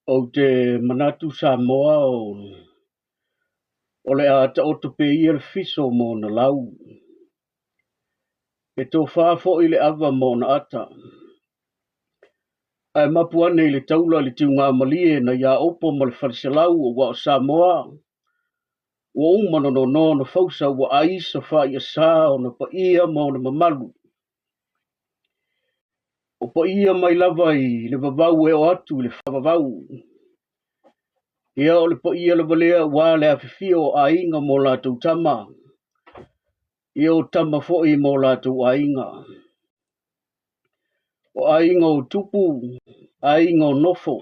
Ou te manatu Samoa o le a taoto pea ia le fiso ma ona lau. E tofa foi le ava ma ona ata. Ae mapu ane i le taula i le tiugamalie nai Aopo ma le Faleselau aua o Samoa ua uma ona nono ona fausa ua aisa faaiasa ona paia ma ona mamalu. O paia mai lava i le vavau e oo atu i le faavavau. Ia o le paia lava lea aua le afifio o aiga ma o latou tama, ia o tama foi ma o latou aiga. O aiga o tupu, aiga o nofo,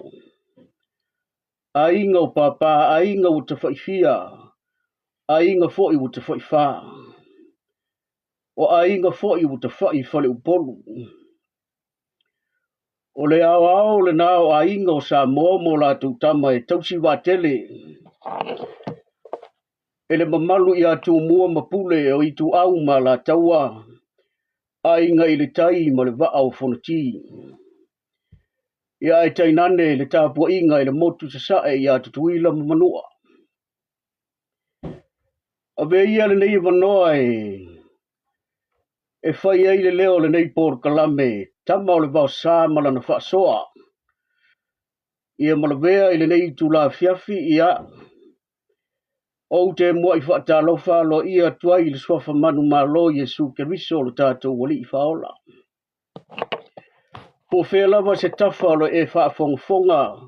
aiga o pāpā, aiga ua tafaifia, aiga foi ua tafaifā. O aiga foi ua tafai i faleupolu. O le aoao lena o aiga o Samoa ma o latou tama e tausi vaatele e le mamalu ia Tumua ma Pule o Ituau ma Alataua, Aiga i le Tai ma le Vaa o Fonoti. Ia ae tainane le tapuaiga i le motu sasae ia Tutuila ma Manua. Avea ia lenei avanoa e fai ai le leo o lenei polokalame Tama o le Vaosa ma lana faasoa. Ia ma lavea i lenei itula afiafi, ia, ou te muai faatalofa aloaia atu ai i le suafa manumalo Iesu Keriso o lo tatou Alii Faaola. Po o fea lava se tafa o lo e faafogafoga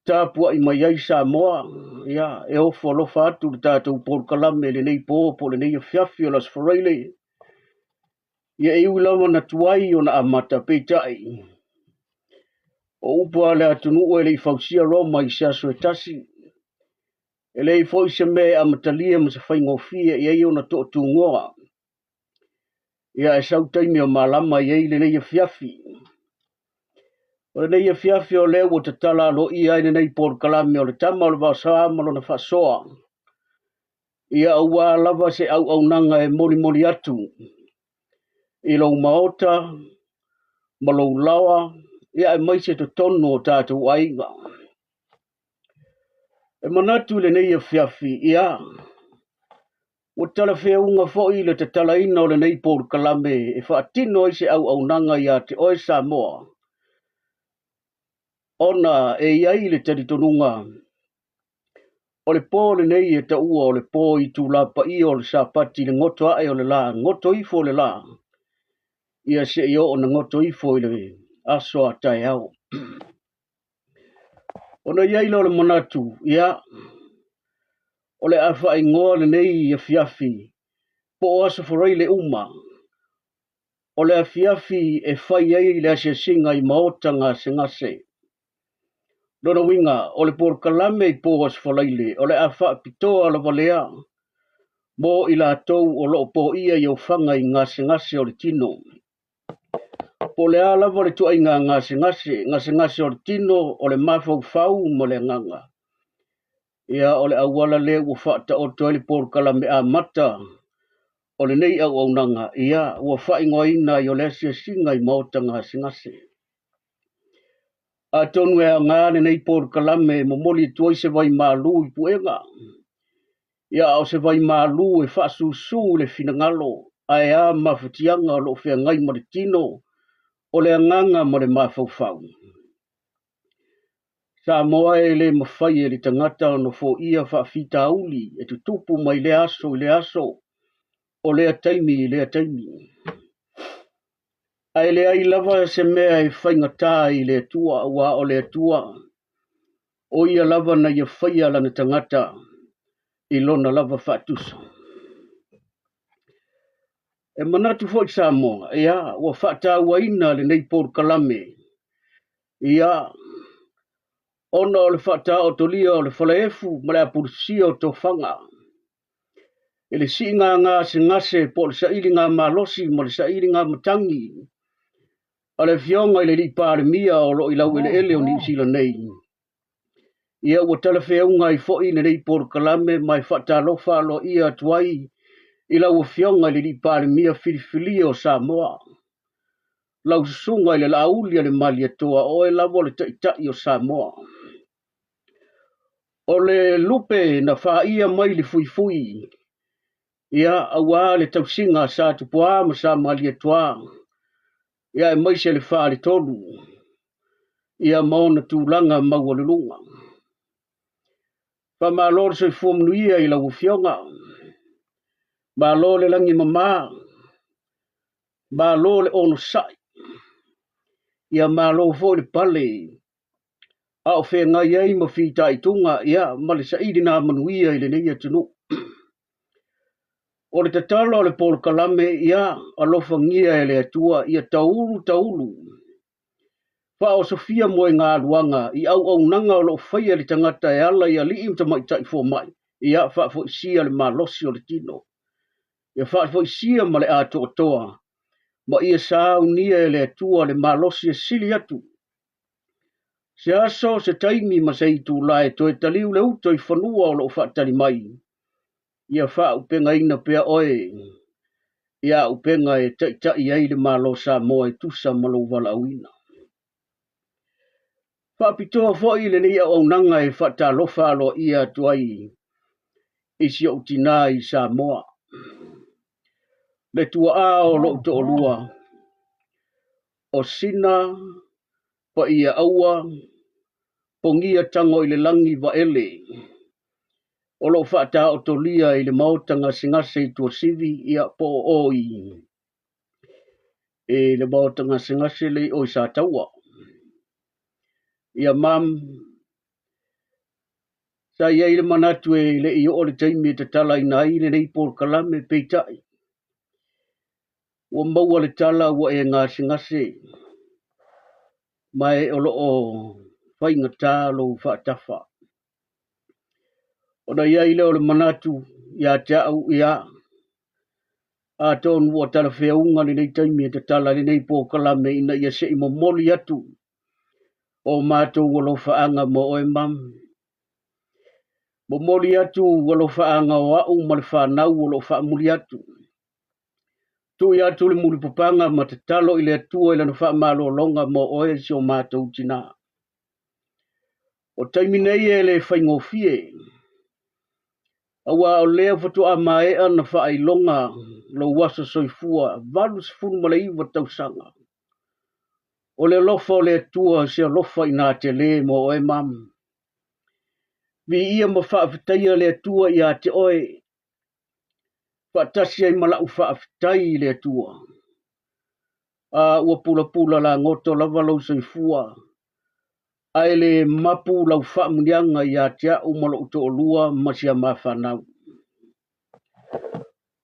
tapuai mai ai Samoa, ia, e ofo alofa atu le tatou polokalame i lenei po po o lenei afiafi o le Aso Faraile. Ia e ui lava na tuai ona amata, peitai, o upu a le atunuu e le i fausia Roma i se aso e tasi. E leai foi se mea e amatalia ma se faigofie e i ai ona toatugoa. Ia e sau taimi o malama i ai lenei afiafi. O lenei afiafi o lea ua tatala aloaia ai lenei polokalame o le Tama o le Vaosa ma lona faasoa. Ia aua lava se auaunaga e molimoli atu i lou maota ma lou laoa, ia aemaise totonu o tatou aiga. E manatu i lenei afiafi, ia, Ua talafeauga foi le tatalaina o lenei polokalame e faatino ai se auaunaga ia te oe Samoa, ona e i ai le talitonuga o le po lenei e taua o le po itula paia o le Sapati i le goto ae o le lā, goto ifo o le lā, ia seia oo ina goto ifo i le aso a taeao. Ona i ai lea o le manatu, ia, o le a faaigoa lenei afiafi po o Aso Faraile uma, o le afiafi e fai ai le asiasiga i maota gasegase. Lona uiga, o le polokalame i po Aso Faraile, o le a faapitoa lava lea mo i latou o lo o poia i ofaga i gasegase o le tino. Po o le a lava le ituaiga gasegase, gasegase o le tino, o le mafaufau ma le agaga. Ia, o le auala lea ua faataoto ai le polokalame amata o lenei auaunaga, ia, ua faaigoaina ai o le asiasiga i maota gasegase. Atonu e aoga lenei polokalame e momoli atu ai se vaimalu i puega. Ia, a o se vaimalu e faasusu i le finagalo, ae a mafatiaga o lo o feagai ma le tino, o le agaga ma le mafaufau. Samoa e le mafai e le tagata ona foia faafitauli e tutupu mai lea aso i lea aso, o lea taimi i lea taimi. Ae leai lava se mea e faigata i le Atua, aua o le Atua, o ia lava na ia faia lana tagata i lona lava faatusa. E manatu foi Samoa, ia, ua faatauaina lenei polokalame, ia, ona o le faataotolia o le falaefu ma le apulusia o tofaga, i le siiga gasegase po o le sailiga malosi ma le sailiga matagi a le Afioga i le Alii Palemia o lo o i laueleele o Niu Sila nei. Ia ua talafeauga ai foi lenei polokalame ma e faatalofa aloaia atu ai i lau Afioga i le Alii Palemia filifilia o Samoa, lau susuga i le Laauli a le Malietoa, o oe lava o le Taitai o Samoa. O le lupe na faia mai le fuifui, ia, aua le tausiga a Sa Tupuā ma Sa Malietoa, ia aemaise le Faletolu, ia ma ona tulaga maualuluga. Faamalo le soifua manuia i lau Afioga. Malo le lagi mama, malo le onosai, ia malo foi le pale a o feagai ai ma fitaituga, ia, ma le saili nā manuia i lenei atunuu. O le tatalo a le polokalame, ia, alofagia e le Atua, ia taulu taulu, faaosofia moegaluaga i auaunaga o lo o faia e le tagata e ala i alii ma tamaitai fomai, ia, faafoisia le malosi o le tino, ia faafoisia ma le atoatoa, ma ia saunia e le Atua le malosi e sili atu. Se aso, se taimi ma se itula e toe taliu le uto i fanua o lo o faatali mai, ia faaupegaina pea oe i auupega e taitai ai le Malo Samoa e tusa ma lou valaauina. Faapitoa foi lenei auaunaga e faatalofa aloaia atu ai i si ou tinā i Samoa, le tuaa o lou toalua, o Sina, Paia Aua, Pogia Tago i le Lagi Vaele, o lo o faataotolia i le maota gasegase i Tuasivi, ia po o o i le maota gasegase le i o i Sataua. Ia mam, sa i ai le manatu e le i oo le taimi e tatalaina ai lenei polokalame, peitai, ua maua le tala ua e gasegase, ma e o lo o faigata lou faatafa. Ona i ai lea o le manatu ia te au, ia, atonu ua talafeauga lenei taimi e tatala lenei polokalame ina ia se i momoli atu o matou alofaaga mo oe, mam. Momoli atu alofaaga o au ma le fanau o lo o faamuli atu. Tui atu le mulipapaga ma tatalo i le Atua i lana faamalologa mo oe si o matou tinā. O taimi nei e le faigofie, aua o lea faatoa maea na faailoga lou aso soifua 89 tausaga. O le alofa o le Atua se alofa inā tele mo oe, mam. Viia ma faafetaia le Atua ia te oe, faatasi ai ma lau faafetai i le Atua. A ua pulapula lagoto lava lou soifua, ae le mapu lau faamuniaga ia te au ma lou toalua ma si a ma fanau.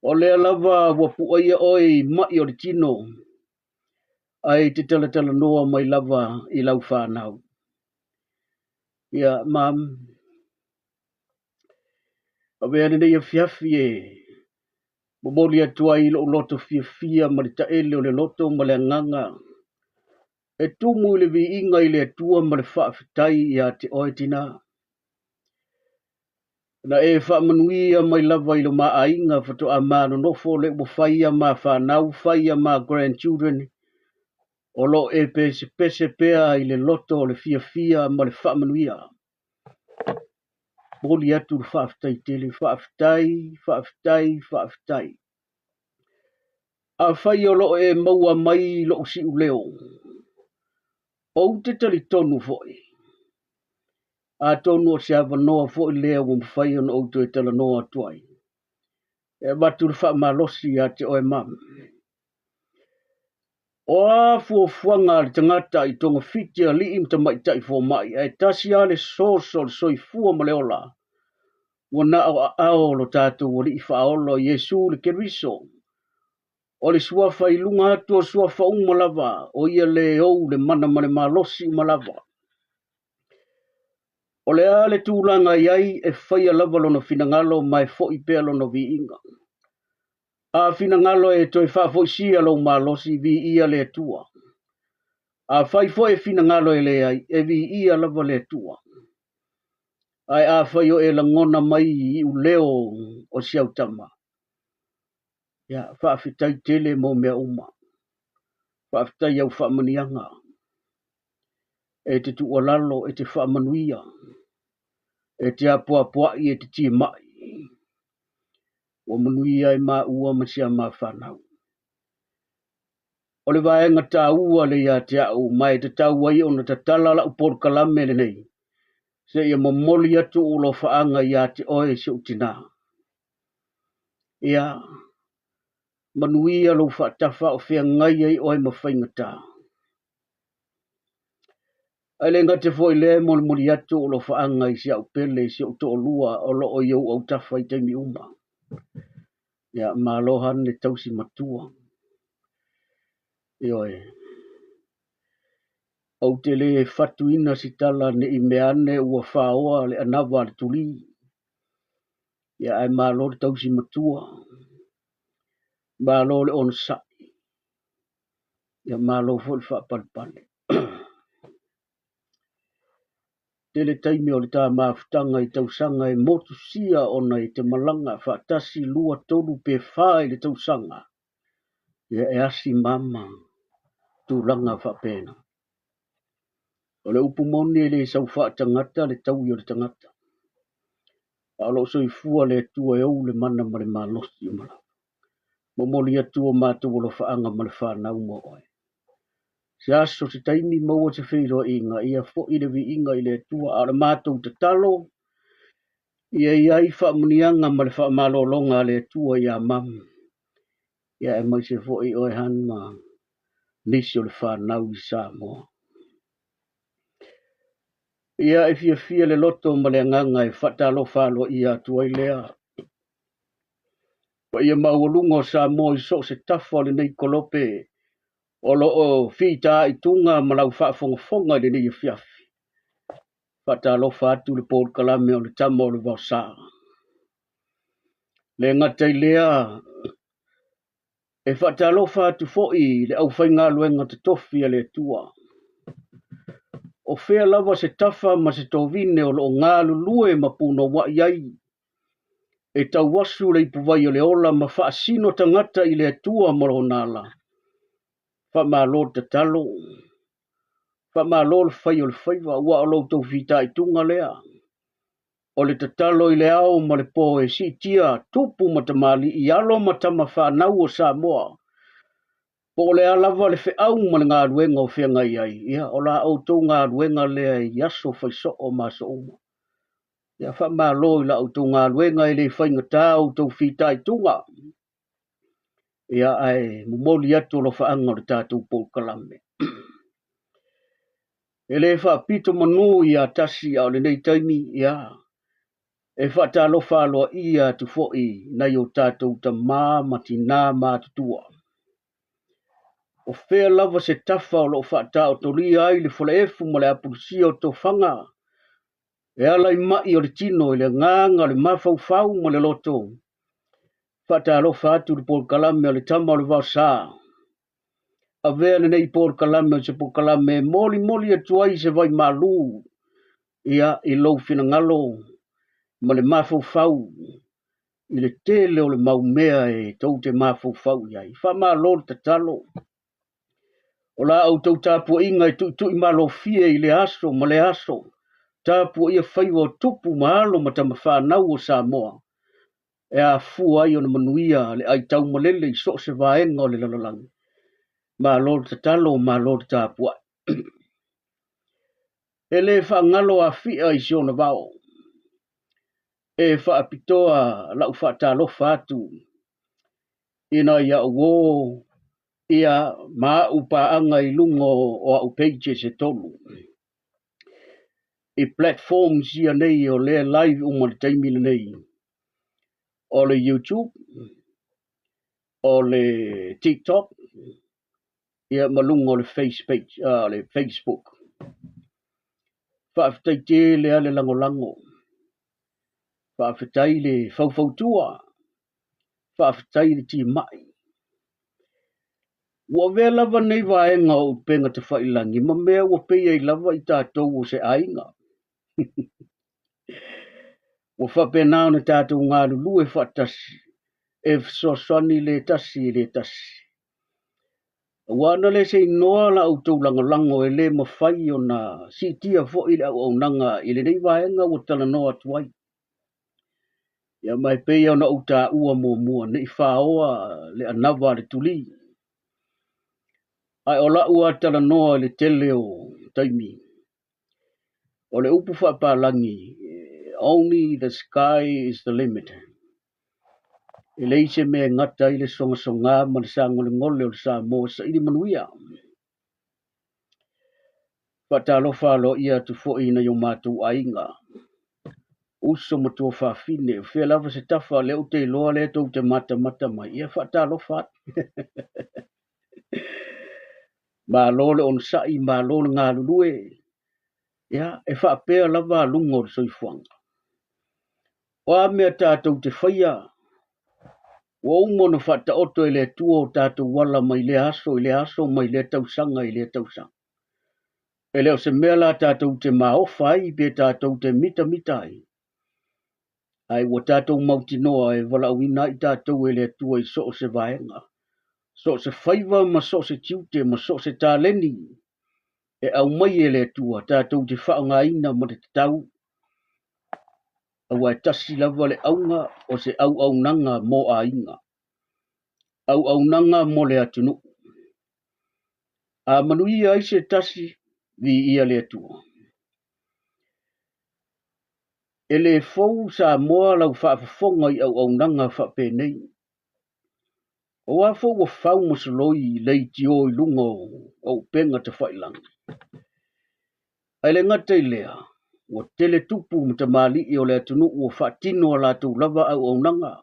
O lea lava ua puaia oe i mai o le tino, ae te talatalanoa mai lava i lau fanau. Ia, mam, avea lenei afiafi e momoli atu ai lou loto fiafia ma le taele o le loto ma le agaga e tumu i le viiga i le Atua ma le faafetai ia te oe, tinā. Na e faamanuia mai lava i lo ma aiga faatoa manonofo le ua fai a ma fanau, fai a ma grandchildren, o lo o e pesepese pea i le loto o le fiafia ma le faamanuia. Momoli atu le faafetai tele, faafetai, faafetai, faafetai. Afai o lo o e maua mai lou siuleo, ou te talitonu foi, atonu o se avanoa foi lea ua mafai ona ou toe talanoa atu ai. E avatu le faamalosi ia te oe mama. O a fuafuaga a le tagata i togafiti alii ma tamaitai fomai, ae tasi lava le source o le soifua ma le ola, ua na o aao o lo tatou Alii Faaola o Iesu le Keriso. O le suafa i luga atu o suafa uma lava, o ia le ou le mana ma le malosi uma lava. O le a le tulaga i ai, e faia lava lona finagalo ma e foi pea lona viiga. A finagalo e toe faafoisia lou malosi, viia le Atua. Afai foi e finagalo e leai, e viia lava le Atua. Ae afai o e lagona mai iuleo o si au tama, ia, faafetai tele mo mea uma. Faafetai i au faamanuiaga. E te tuualalo, e te faamanuia, e te apoapoai, e te timai. Ua manuia ai maua ma si a ma fanau. O le vaega taua lea ia te au ma e tatau ai ona tatala lau polokalame lenei, seia momoli atu ou alofaaga ia te oe si ou tinā. Ia, manuia lou faatafa o feagai ai oe ma faigata. Ae le gata foi i lea e molimoli atu ou alofaaga i si au pele, i si ou toalua o lo o i ou autafa i taimi uma. Ia, malo Hane tausi matua. Ioe. Ou te le fatuina si tala ne i mea ane ua faoa le anava a le tuli. Ia, ae malo le tausi matua. Malo le onosai. Ia malo foi le faapalepale. Tele taimi o le ta mafutaga i tausaga e motusia ona e te malaga faatasi lua, tolu pe fa i le tausaga, ia e asi mama tulaga faapena. O le upu moni e le sau faatagata le taui o le tagata, a o lo o soifua le Atua e ou le mana ma le malosi o malava. Momoli atu o matou alofaaga ma le fanau mo oe. Se aso, se taimi, maua se feiloaiga, ia foi le viiga i le Atua, a o le matou tatalo, ia i ai faamanuiaga ma le faamalologa a le Atua ia Mam, ia aemaise foi oe Han ma nisi o le fanau i Samoa. Ia e fiafia le loto ma le agaga e faatalofa aloaia atu ai lea. Paia maualuga o Samoa i so o se tafa o lenei kolope o lo o fitaituga ma lau faafogafoga i lenei afiafi. Faatalofa atu le polokalame o le Tama o le Vaosa. Le gata i lea, e faatalofa atu foi i le aufaigaluega totofi a le Atua. O fea lava se tafa ma se tovine o lo o galulue ma punouai ai, e tauasu le ipuvai o le ola ma faasino tagata i le Atua ma lona ala. Faamalo le tatalo, faamalo le fai o le faiva, ua o lo outou fitaituga lea. O le tatalo i le ao ma le po e siitia tupu ma tamalii, alo ma tama fanau o Samoa, po o le a lava le feau ma le galuega o feagai ai, ia, o la outou galuega lea i aso faisoo ma aso uma. Ia, faamalo i la outou galuega e le faigata outou fitaituga. Ia, ae momoli atu alofaaga o le tatou polokalame. E le faapito manu ia tasi a o lenei taimi, ia, e faatalofa aloaia atu foi nai o tatou tama ma tina matutua. O fea lava se tafa o lo o faataotolia ai le falaefu ma le apulusia o tofaga, e ala i mai o le tino i le agaga o le mafaufau ma le loto. Faatalofa atu le polokalame o le Tama o le Vaosa. Avea lenei polokalame o se polokalame e molimoli atu ai se vaimalu ia i lou finagalo ma le mafaufau i le tele o le mau mea e tou te mafaufau i ai. Faamalo le tatalo. O la outou tapuaiga e tuitui malofie i lea aso ma lea aso. Tapuaia faiva o tupu ma alo ma tamafanau o Samoa e afua ai ona manuia le aitaumalele i so o se vaega o le lalolagi. Malo le tatalo, malo le tapuai. E le faagalo Afia i si ona vao. E faapitoa lau faatalofa atu i nai au uo ia ma au paaga i luga o au pages e tolu. I platforms ia nei o lea live uma i le taimi lenei, o le YouTube, o le TikTok, ia ma luga o le face page, le Facebook. Faafetai tele lava le lagolago, faafetai le faufautua, faafetai le timai. Ua avea lava nei vaega o upega tafailagi ma mea ua pei ai lava i tatou o se aiga. Ua faapena ona tatou galulue faatasi e fesoasoani le tasi i le tasi. Aua ana le seinoa la outou lagolago e le mafai ona siitia foi le auaunaga i lenei vaega ua talanoa atu ai. Ia ma e pei ona ou taua muamua, ne i faoa le anava a le tuli. Ae o la'u a talanoa i le tele o taimi, o le upu faapalagi, only the sky is the limit. E leai se mea e gata ai le sogasoga ma le sagolegole o le Samoa saili manuia. Faatalofa aloaia atu foi i nai o matou aiga, uso ma tuafafine, o fea lava se tafa, lea ou te iloa lea tou te matamata mai, ia faatalofa atu. Malo le onosai, malo le galulue, ia e faapea lava aluga o le soifuaga. O a mea tatou te faia, ua uma ona faataoto e le Atua o tatou ala mai lea aso i lea aso, mai lea tausaga i lea tausaga. E le o se mea la tatou te maofa ai pe tatou te mitamita ai, ae ua tatou mautinoa e valaauina ai tatou e le Atua i so o se vaega, so o se faiva ma so o se tiute ma so o se taleni e aumai e le Atua tatou te faaaogaina ma le tatau, aua e tasi lava le auga o se auaunaga mo aiga, auaunaga mo le atunuu. A manuia ai se tasi, viia le Atua. E le fou Samoa lau faafofoga i auaunaga faapenei. Aua foi ua fau ma soloi leitio i luga o upega tafailagi. Ae le gata i lea, ua tele tupu ma tamalii o le atunuu ua faatino a latou lava auaunaga,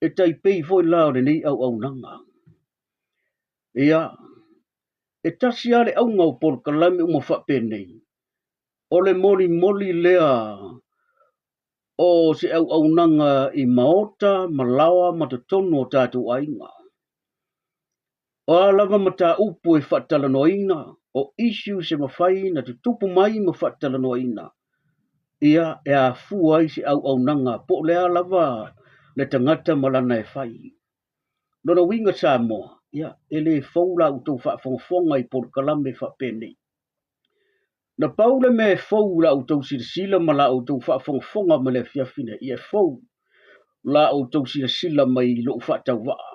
e tai pei foi la o lenei auaunaga. Ia, e tasi lava le auga o polokalame uma faapenei, o le molimoli lea o se auaunaga i maota ma laoa ma totonu o tatou aiga. O a lava mataupu e faatalanoaina, o issues e mafai ona tutupu mai ma faatalanoaina, ia e afua ai se auaunaga po o le a lava le tagata ma lana e fai. Lona uiga Samoa, ia e le fou la outou faafogafoga i polokalame faapenei. Na pau le mea e fou i la outou silasila ma la outou faafogafoga mai le afiafi nei, ia e fou la outou silasila mai i lou faatauvaa.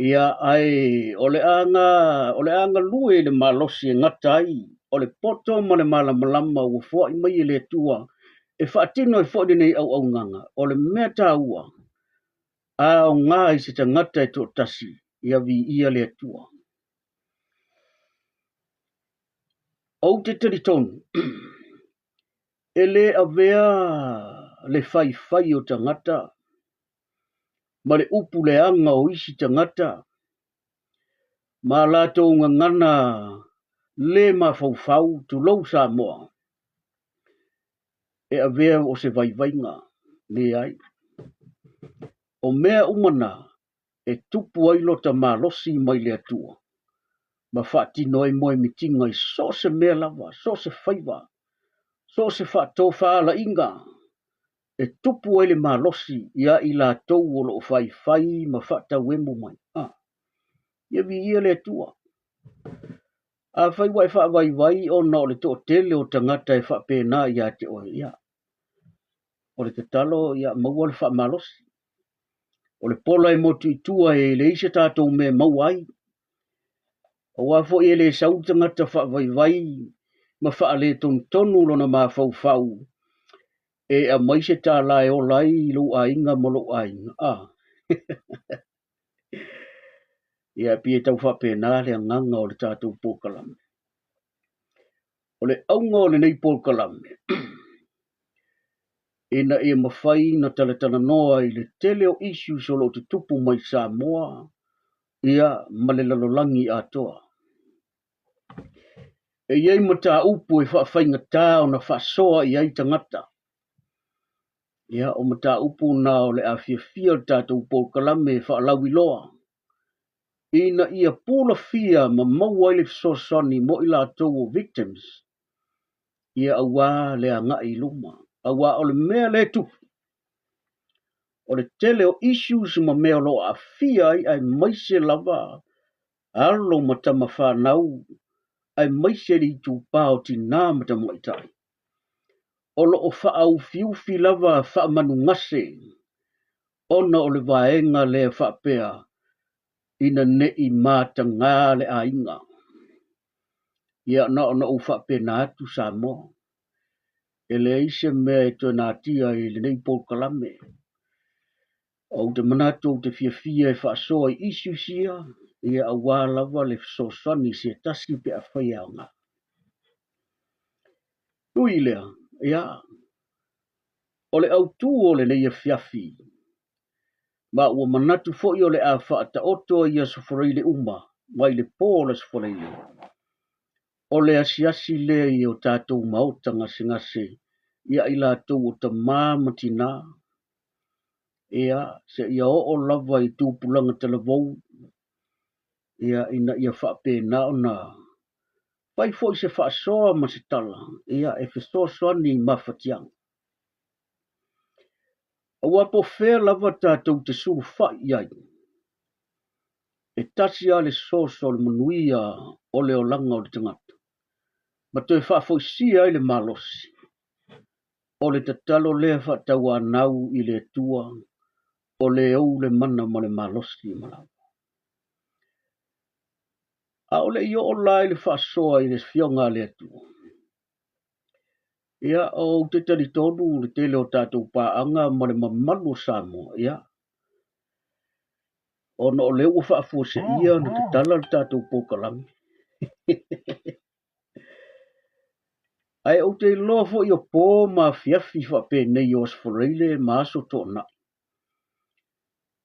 Ia, ae o le a o le a galue i le malosi e gata ai o le poto ma le malamalama ua foai mai e le Atua e faatino ai foi lenei auaunaga. O le mea taua, a aoga i se tagata e toatasi, ia viia le Atua. Ou te talitonu, e le avea le faifai o tagata ma le upu leaga o isi tagata ma latou gagana le mafaufau, tulou Samoa, e avea o se vaivaiga. Leai. O mea uma na, e tupu ai lota malosi mai le Atua ma faatino ai moemitiga i so o se mea lava, so o se faiva, so o se faatofalaiga e tupu ai le malosi ia i latou o lo o faifai ma faatauemu mai. A, ia viia le Atua. Afai ua e faavaivai ona o le toatele o tagata e faapena ia te oe, ia, o le tatalo ia maua le faamalosi. O le pola e motu i tua e leai se tatou mea e maua ai. Aua foi e le sau le tagata faavaivai ma faaletonutonu lona mafaufau e aumai se tala e ola ai lou aiga ma lou aiga. Ah. Ia, e pei e tau faapena le agaga o le tatou polokalame. O le auga o lenei polokalame, ina ia mafai ona talatalanoa i le tele o issues o lo o tutupu mai Samoa ia ma le lalolagi atoa. E i ai mataupu e faafaigata ona faasoa i ai tagata. Ia, o mataupu na o le a fiafia le tatou polokalame e faalauiloa ina ia pulafia ma maua ai le fesoasoani mo i latou o victims, ia aua le agai i luma. Aua o le mea lea e tupu, o le tele o issues ma mea o lo o aafia ai aemaise lava alo ma tama fanau, aemaise le itupa o tinā ma tamaitai, o lo o faaufiufi lava faamanugase ona o le vaega lea faapea ina ne i matagā le aiga. Ia na ona ou faapena atu Samoa, e leai se mea e toe natia i lenei polokalame. Ou te manatu ou te fiafia e faasoa i issues ia, ia aua lava le fesoasoani i se tasi pe afai e aoga. Ui i lea, ia, o le autu o lenei afiafi, ma ua manatu foi o le a faataoto ai Aso Faraile uma mai le po o le Aso Faraile, o le asiasi lea i o tatou maota gasegase ia i latou o tamā ma tinā, ia, seia oo lava i tupulaga talavou, ia, ina ia faapena ona fai foi se faasoa ma se tala, ia, e fesoasoani i mafatiaga. Aua po o fea lava tatou te sulufai i ai, e tasi lava le source o le manuia o le olaga o le tagata, ma toe faafoisia ai le malosi. O le tatalo lea faatauanau i le Atua, o le ou le mana ma le malosi ma lava. A o le i oo la i le faasoa i le Afioga a le Atua, ia, ou te talitonu le tele o tatou paaga ma le mamalu o Samoa, ia, ona o lea ua faafuaseia ona tatala le tatou polokalame. Ae ou te iloa foi o po ma afiafi faapenei o Aso Faraile ma Aso Toonai.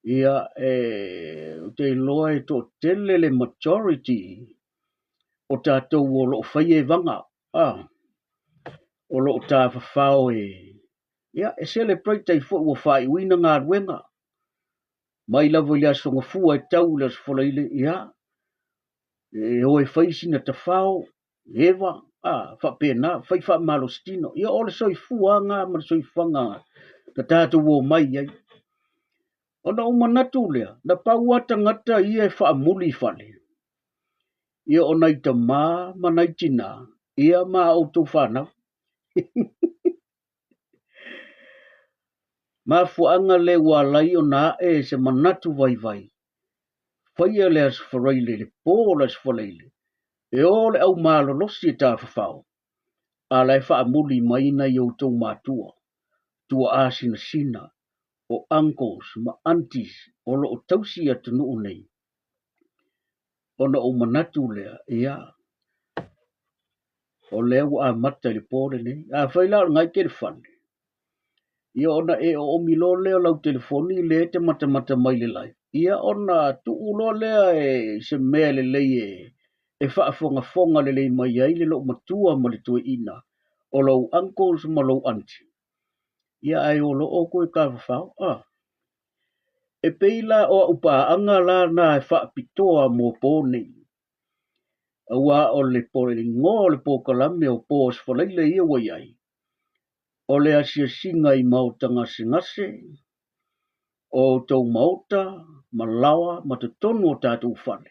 Ia, e, ou te iloa e toatele le majority o tatou o lo o faia evaga, ah, o lo o tafafao e, ia, e celebrate ai foi ua faaiuina galuega. Mai lava i le Aso Gafua e tau i le Aso Faraile, ia, e o e fai sina tafao, eva, a, faapena, fai faamalositino. Ia, o le soifuaga ma le soifuaga na tatou omai ai. Ona ou manatu lea, na pau lava tagata ia e faamuli i fale, ia o nai tamā ma nai tinā, ia ma a outou fanau. Mafuaaga lea ua ala ai ona ae se manatu vaivai, faia le Aso Faraile, le po o le Aso Faraile, e o le au malolosi e tafafao, a la e faamuli mai nai outou matua, tuaa sinasina, o uncles ma aunties o lo o tausi i atunuu nei. Ona ou manatu lea, ia, o lea ua amata i le po lenei. Afai la o lena e te i le fale, ia ona e oomi loa lea o lau telefoni lea e te matamata mai i le live, ia ona tuu loa lea i se mea lelei e faafogafoga lelei mai ai le loomatua ma le toeaina o lou uncles ma lou auntie. Ia ae o lo outou e tafafao. Ah. E pei la o au paaga la na e faapitoa mo po nei. Aua o le igoa o le polokalame o po Aso Faraile ia ua i ai, o le asiasiga i maota gasegase, o outou maota ma laoa ma totonu o tatou fale.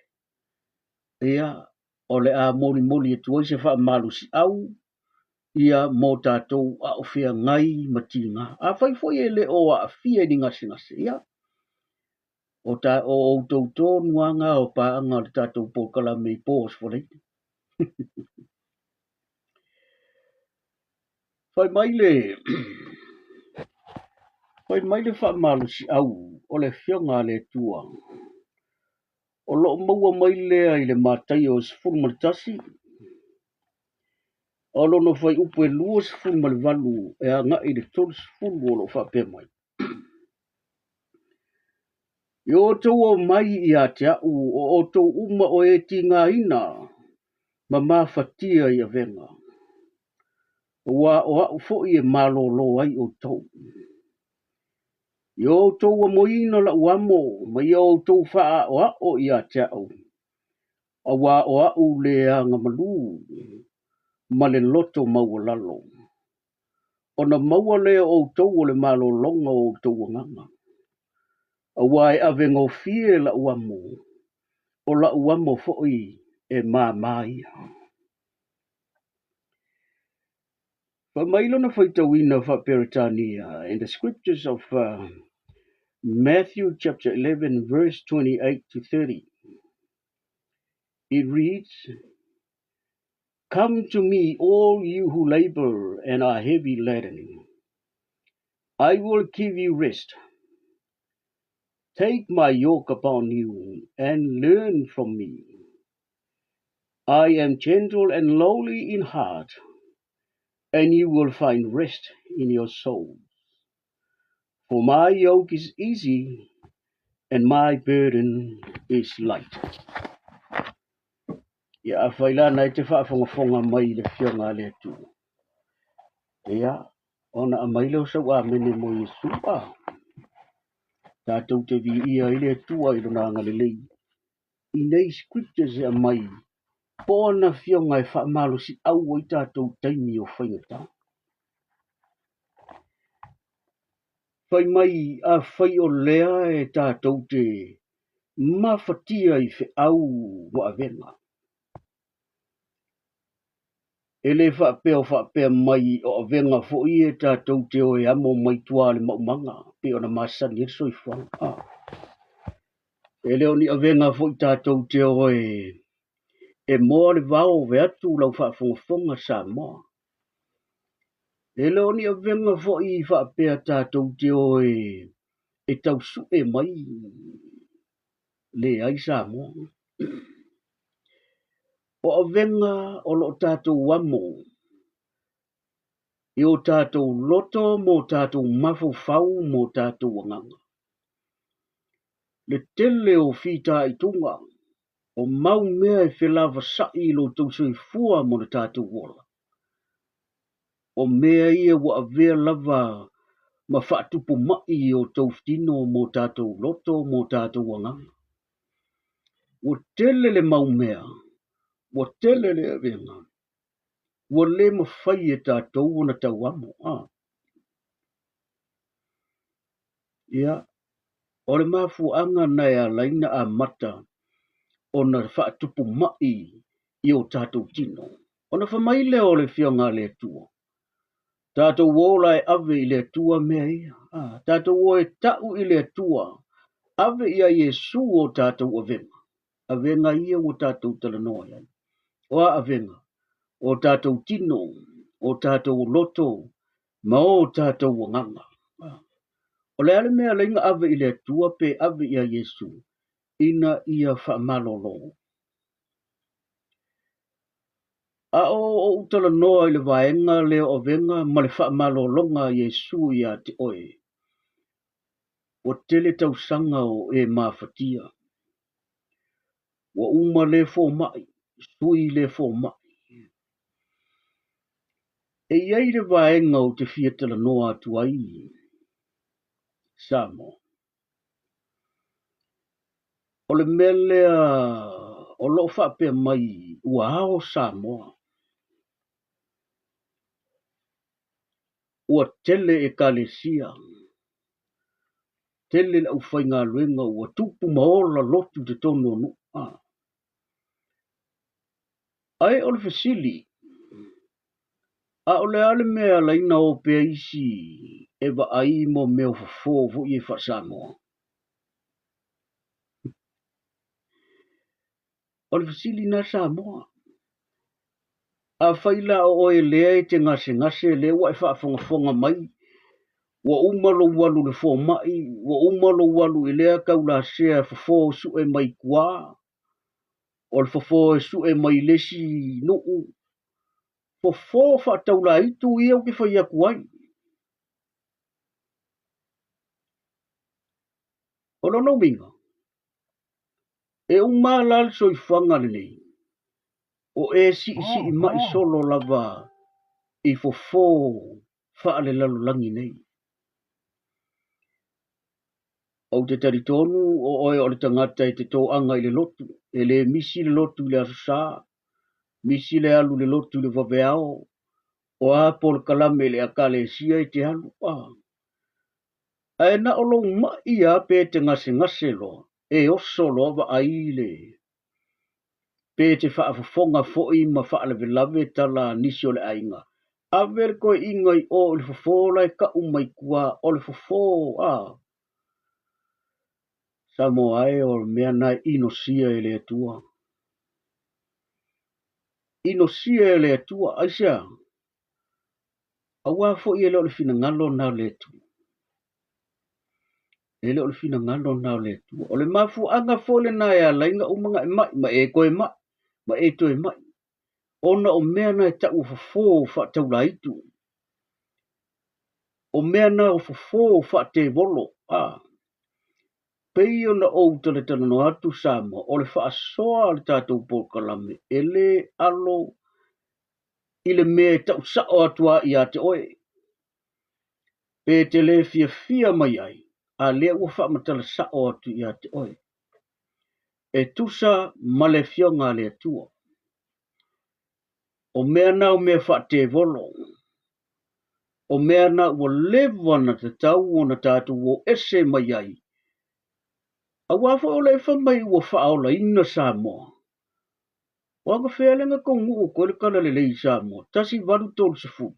Ia, o le a molimoli atu ai se faamalosiau ia mo tatou a o feagai ma tiga. Afai foi e le o aafia i ni gasegase, ia, o, ta, o outou tonu lava o paaga o le tatou polokalame i po o Aso Faraile. Fai mai le fai mai le faamalosiau o le Afioga a le Atua o lo o maua mai lea i le Mataio 11, o lona fuaiupu e 28 e agai i le 30 o lo o faapea mai. I outou omai ia te a'u o outou uma o e tigaina ma mafatia i avega, aua o a'u foi e malōlō ai outou. Ia outou amoina la'u amo ma ia outou faaa'oa'o ia te a'u, aua o a'u le agamalu ma le loto maualalo. Ona maua lea o outou o le malologa o outou agaga. Aua e avegofie la'u amo, o la'u amo foi e māmā ia. Fai mai lona faitauina faa-Peretania in the scriptures of Matthew chapter 11 verse 28 to 30. It reads, Come to me, all you who labor and are heavy laden. I will give you rest. Take my yoke upon you and learn from me. I am gentle and lowly in heart, and you will find rest in your souls. For my yoke is easy and my burden is light. Ia, afai la na e te faafogafoga mai i le Afioga a le Atua, ia, ona aumai lea o sau amene mo Iesu, a tatou te viia ai le Atua i lona agalelei i nei scriptures e aumai po o ana afioga e faamalosiau ai tatou taimi o faigata. Fai mai, afai o lea e tatou te mafatia i feau ma avega. E le faapea o faapea mai o avega foi ia tatou te o e amo mai tua le maumaga pei ona masani ai le soifuaga. Ah. E le o ni avega foi tatou te o e moa le vao vaeatu lau faafogafoga Samoa. E le o ni avega foi faapea tatou te o e tau sue mai leai Samoa. O avega o lo o tatou amo i o tatou loto ma o tatou mafaufau ma o tatou agaga. Le tele o fitaituga, o mau mea e felavasa'i i lo outou soifua ma lo tatou ola. O mea ia ua avea lava ma faatupu ma'i i o outou tino ma o tatou loto ma o tatou agaga. Ua tele le mau mea, ua tele le avega, ua le mafai e tatou ona tauamo. Ia, o le mafuaaga na e ala ai ona amata ona faatupu ma'i i o tatou tino. Ona fai mai lea o le Afioga a le Atua, tatou o la e ave i le Atua mea ia. Tatou o e ta'u i le Atua, ave ia Iesu o tatou avega. Avega ia ua tatou talanoa i ai. O a avega? O tatou tino, o tatou loto, ma o tatou agaga. O le a le mea e ala ai ona ave i le Atua pe ave ia Iesu ina ia faamalolo? A o ou talanoa i le vaega lea o avega ma le faamalologa a Iesu ia te oe, ua tele tausaga o e mafatia. Ua uma le fomai, sui le fomai. E i ai le vaega ou te fia talanoa atu ai, Samoa. O le mea lea o lo o faapea mai ua ao Samoa. Ua tele ekalesia, tele le aufaigaluega ua tupu ma ola lotu i totonu o nuu. Ae o le fesili, a o le a le mea e ala ai ona o pea isi e vaai mo mea o fofo foi ia faa-Samoa? O le fesili lena Samoa. Afai la o oe lea e te gasegase, lea ua e faafogafoga mai, ua uma lou alu i le fomai, ua uma lou alu i lea taulasea fofo sue mai tua, o le fofo e sue mai le isi nuu, fofo faataulaitu ia ou te fai atu ai. O lona uiga, e uma la le soifuaga lenei, o e siisii mai solo lava i fofo faalelalolagi nei. Ou te talitonu o oe o le tagata e te toaga i le lotu, e le misi le lotu i le Aso Sa, misi le alu i le lotu i le vaveao, o a polokalame i le Ekalesia e te alu, a. Ae na o lou mai lava pe te gasegase loa, e oso loa vaai le pe te faafofoga foi ma faalavelave tala a nisi o le aiga. Ave le toeaiga i o i le fofo la e tau mai tua o le fofo a Samoa e o le mea na e inosia e le Atua. Inosia e le Atua, aisea? Aua foi e le o le finagalo na o le Atua. E le o le finagalo na o le Atua. O le mafuaaga foi lena e ala ai ona uma ona e mai, ma e toe mai, ma e toe mai. Ona o mea na e tau o fofo faataulaitu. O mea na o fofo faatevolo. A. Pei ona ou talatalanoa atu Samoa, o le faasoa a le tatou polokalame, e le alo i le mea e tau sao atu lava ia te oe. Pe te le fiafia mai ai, a lea ua faamatala sao atu ia te oe. E tusa ma le Afioga a le Atua. O mea na o mea faatevolo. O mea na ua leva ona tatau ona tatou o ese mai ai. Aua foi o lea fai mai ua faaolaina Samoa. O agafea lea na taunuu atu ai le Talalelei i Samoa, 1830,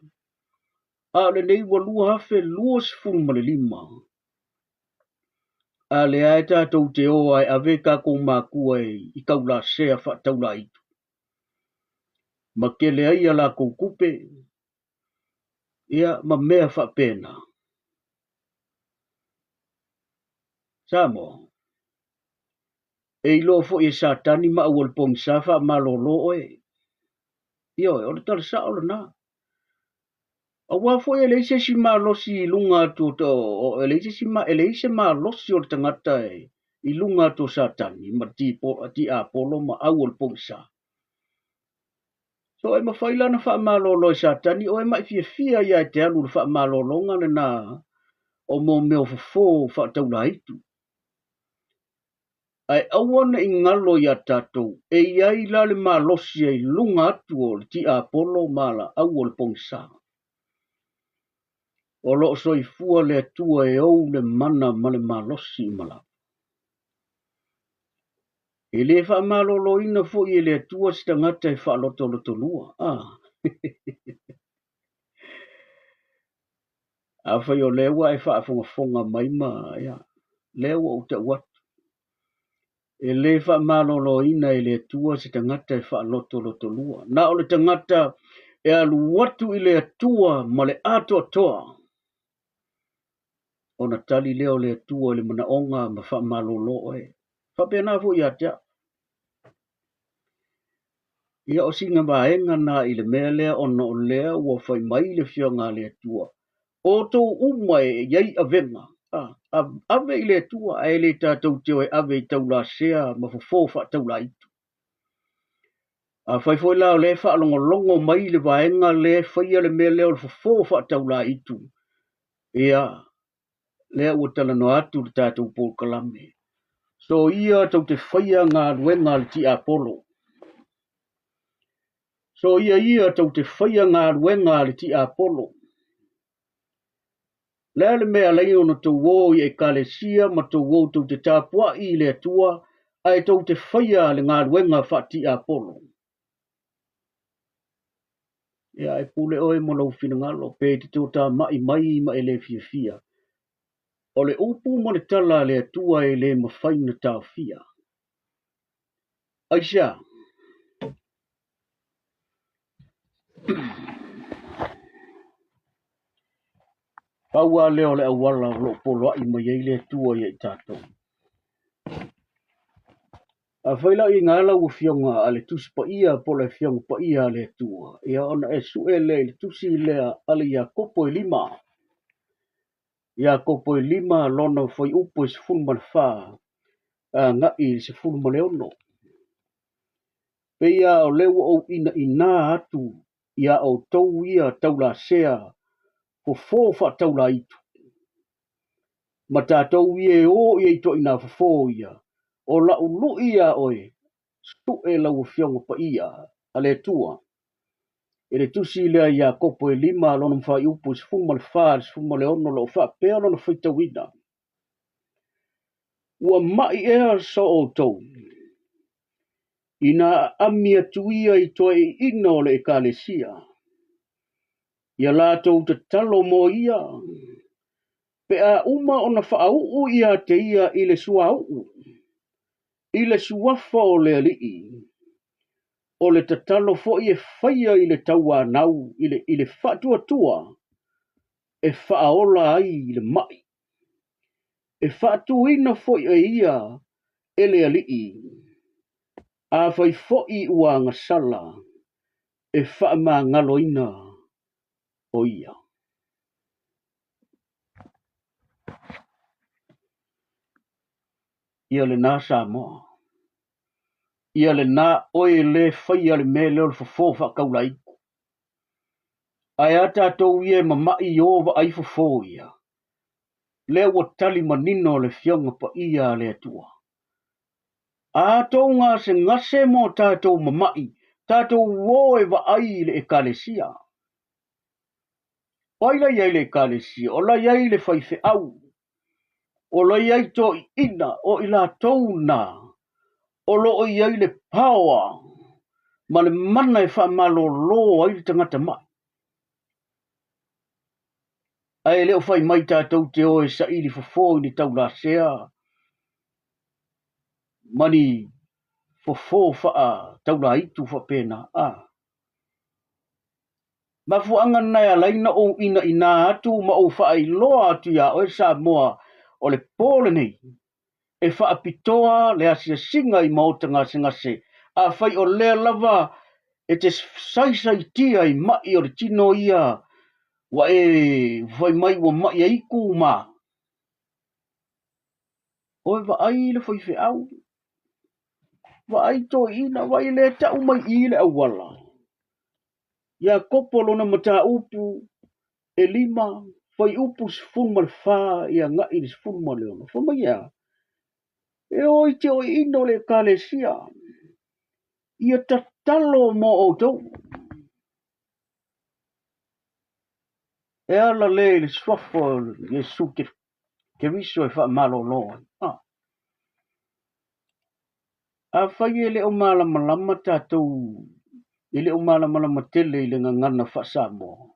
a o lenei ua 2025. A lea e tatou te o lava e ave tatou matua i taulasea faataulaitu, ma tele ai a latou tupe, ia ma mea faapena. Samoa, e iloa foi e Satani ma aualepogisa faamalolo oe. Ioe, o le tala sao lena. Aua foi e leai se isi malosi i luga atu o, e leai se isi, e leai se malosi o le tagata i luga atu o Satani ma tiapolo ma aualepogisa. So e mafai la ona faamalolo e Satani oe ma e fiafia ia e te alu i le faamalologa lena o mo mea o fofo faataulaitu. Ae aua ne i galo iā tatou, e i ai la le malosi i luga atu o le tiapolo ma la aualepogisa. O lo o soifua le Atua e ou le mana ma le malosi uma lava. E le faamaloloina foi e le Atua se tagata e faalotolotolua. Ah. Afai o lea ua e faafogafoga mai ma ia, lea ua ou tau atu. E le faamaloloina e le Atua se tagata e faalotolotolua. Na o le tagata e alu atu i le Atua ma le atoatoa. Ona tali lea o le Atua i le manaoga ma faamalolo oe. Faapena foi ia te au. Ia o sina vaega na i le mea lea ona o lea ua fai mai le Afioga a le Atua, outou uma e i ai avega, a, ave i le Atua, ae le tatou te o e ave i taulasea ma fofo faataulaitu. Afai foi la o lea e faalogologo mai le vaega lea e faia le mea lea o le fofo faataulaitu, ia, lea ua talanoa atu le tatou polokalame. Soia tou te faia galuega a le tiapolo. Soia ia tou te faia galuega a le tiapolo. Le a le mea e ala ai ona tou o i Ekalesia ma tou o tou te tapuai i le Atua ae tou te faia le galuega faatiapolo? Ia, e pule ʻoe ma lou finagalo, pe e te toatamai mai ma e le fiafia. O le upu ma le tala a le Atua e le mafai ona taofia. Aisea? Pau lava lea o le auala o lo o poloai mai ai le Atua ia i tatou. Afai la i ina lau Afioga a le Tusi Paia po o le Afioga Paia a le Atua, ia ona e sue lea i le tusi lea a le Iakopo e lima. Iakopo e lima lona fuaiupu e 14 agai i le 16. Pei lava o lea ua ou inaina atu iā outou ia taulasea fofo faataulaitu, ma tatou ia e o i ai ituaiga fofo ia, o la'u lu'i iā oe, sue lau Afioga Paia a le Atua. I le tusi lea a Iakopo e lima lona fuaiupu e 14 i le 16 o lo o faapea lona faitauina, Ua ma'i ea so outou, ina aami atu ia i toeaiina o le Ekalesia, ia latou tatalo mo ia, pe a uma ona faauu ia te ia i le suauu, i le suafa o le Alii, o le tatalo foi e faia i le tauanau i le faatuatua e faaola ai le ma'i, e faatuina foi e ia e le Alii, afai foi ua agasala, e faamagaloina o ia. Ia lena Samoa. Ia lena oe le faia le mea lea o le fofo faataulaitu. Ae a tatou ia e mama'i o vaai fofo ia. Lea ua tali manino le Afioga Paia a le Atua. A tou gasegase mo tatou mama'i, tatou o e vaai i le Ekalesia. O ai la i ai le Ekalesia? O la i ai le faifeau. O la i ai toeaiina, o i latou na o lo o i ai le power ma le mana e faamalolo ai le tagata ma'i. Ae le o fai mai tatou te o e saili fofo i ni taulasea ma ni fofo faataulaitu faapena. A mafuaaga lena e ala ai ona ou inaina atu ma ou faailoa atu iā oe Samoa o le po lenei e faapitoa le asiasiga i maota gasegase, afai o lea lava e te saisaitia i ma'i o le tino ia ua e fai mai ua ma'i ai ku ma. Oe vaai i le faifeau, vaai toeaiina, vaai le tau mai i i le auala. Iakopo lona mataupu e lima, fuaiupu 14 e agai i le 16. Fai mai e a? E o i toeaiina o le Ekalesia, ia tatalo mo outou. E ala lea i le suafa o Iesu Keriso e faamalolo ai. Ah. Afai e le o malamalama tatou, e le o malamalama tele i le gagana faa-Samoa,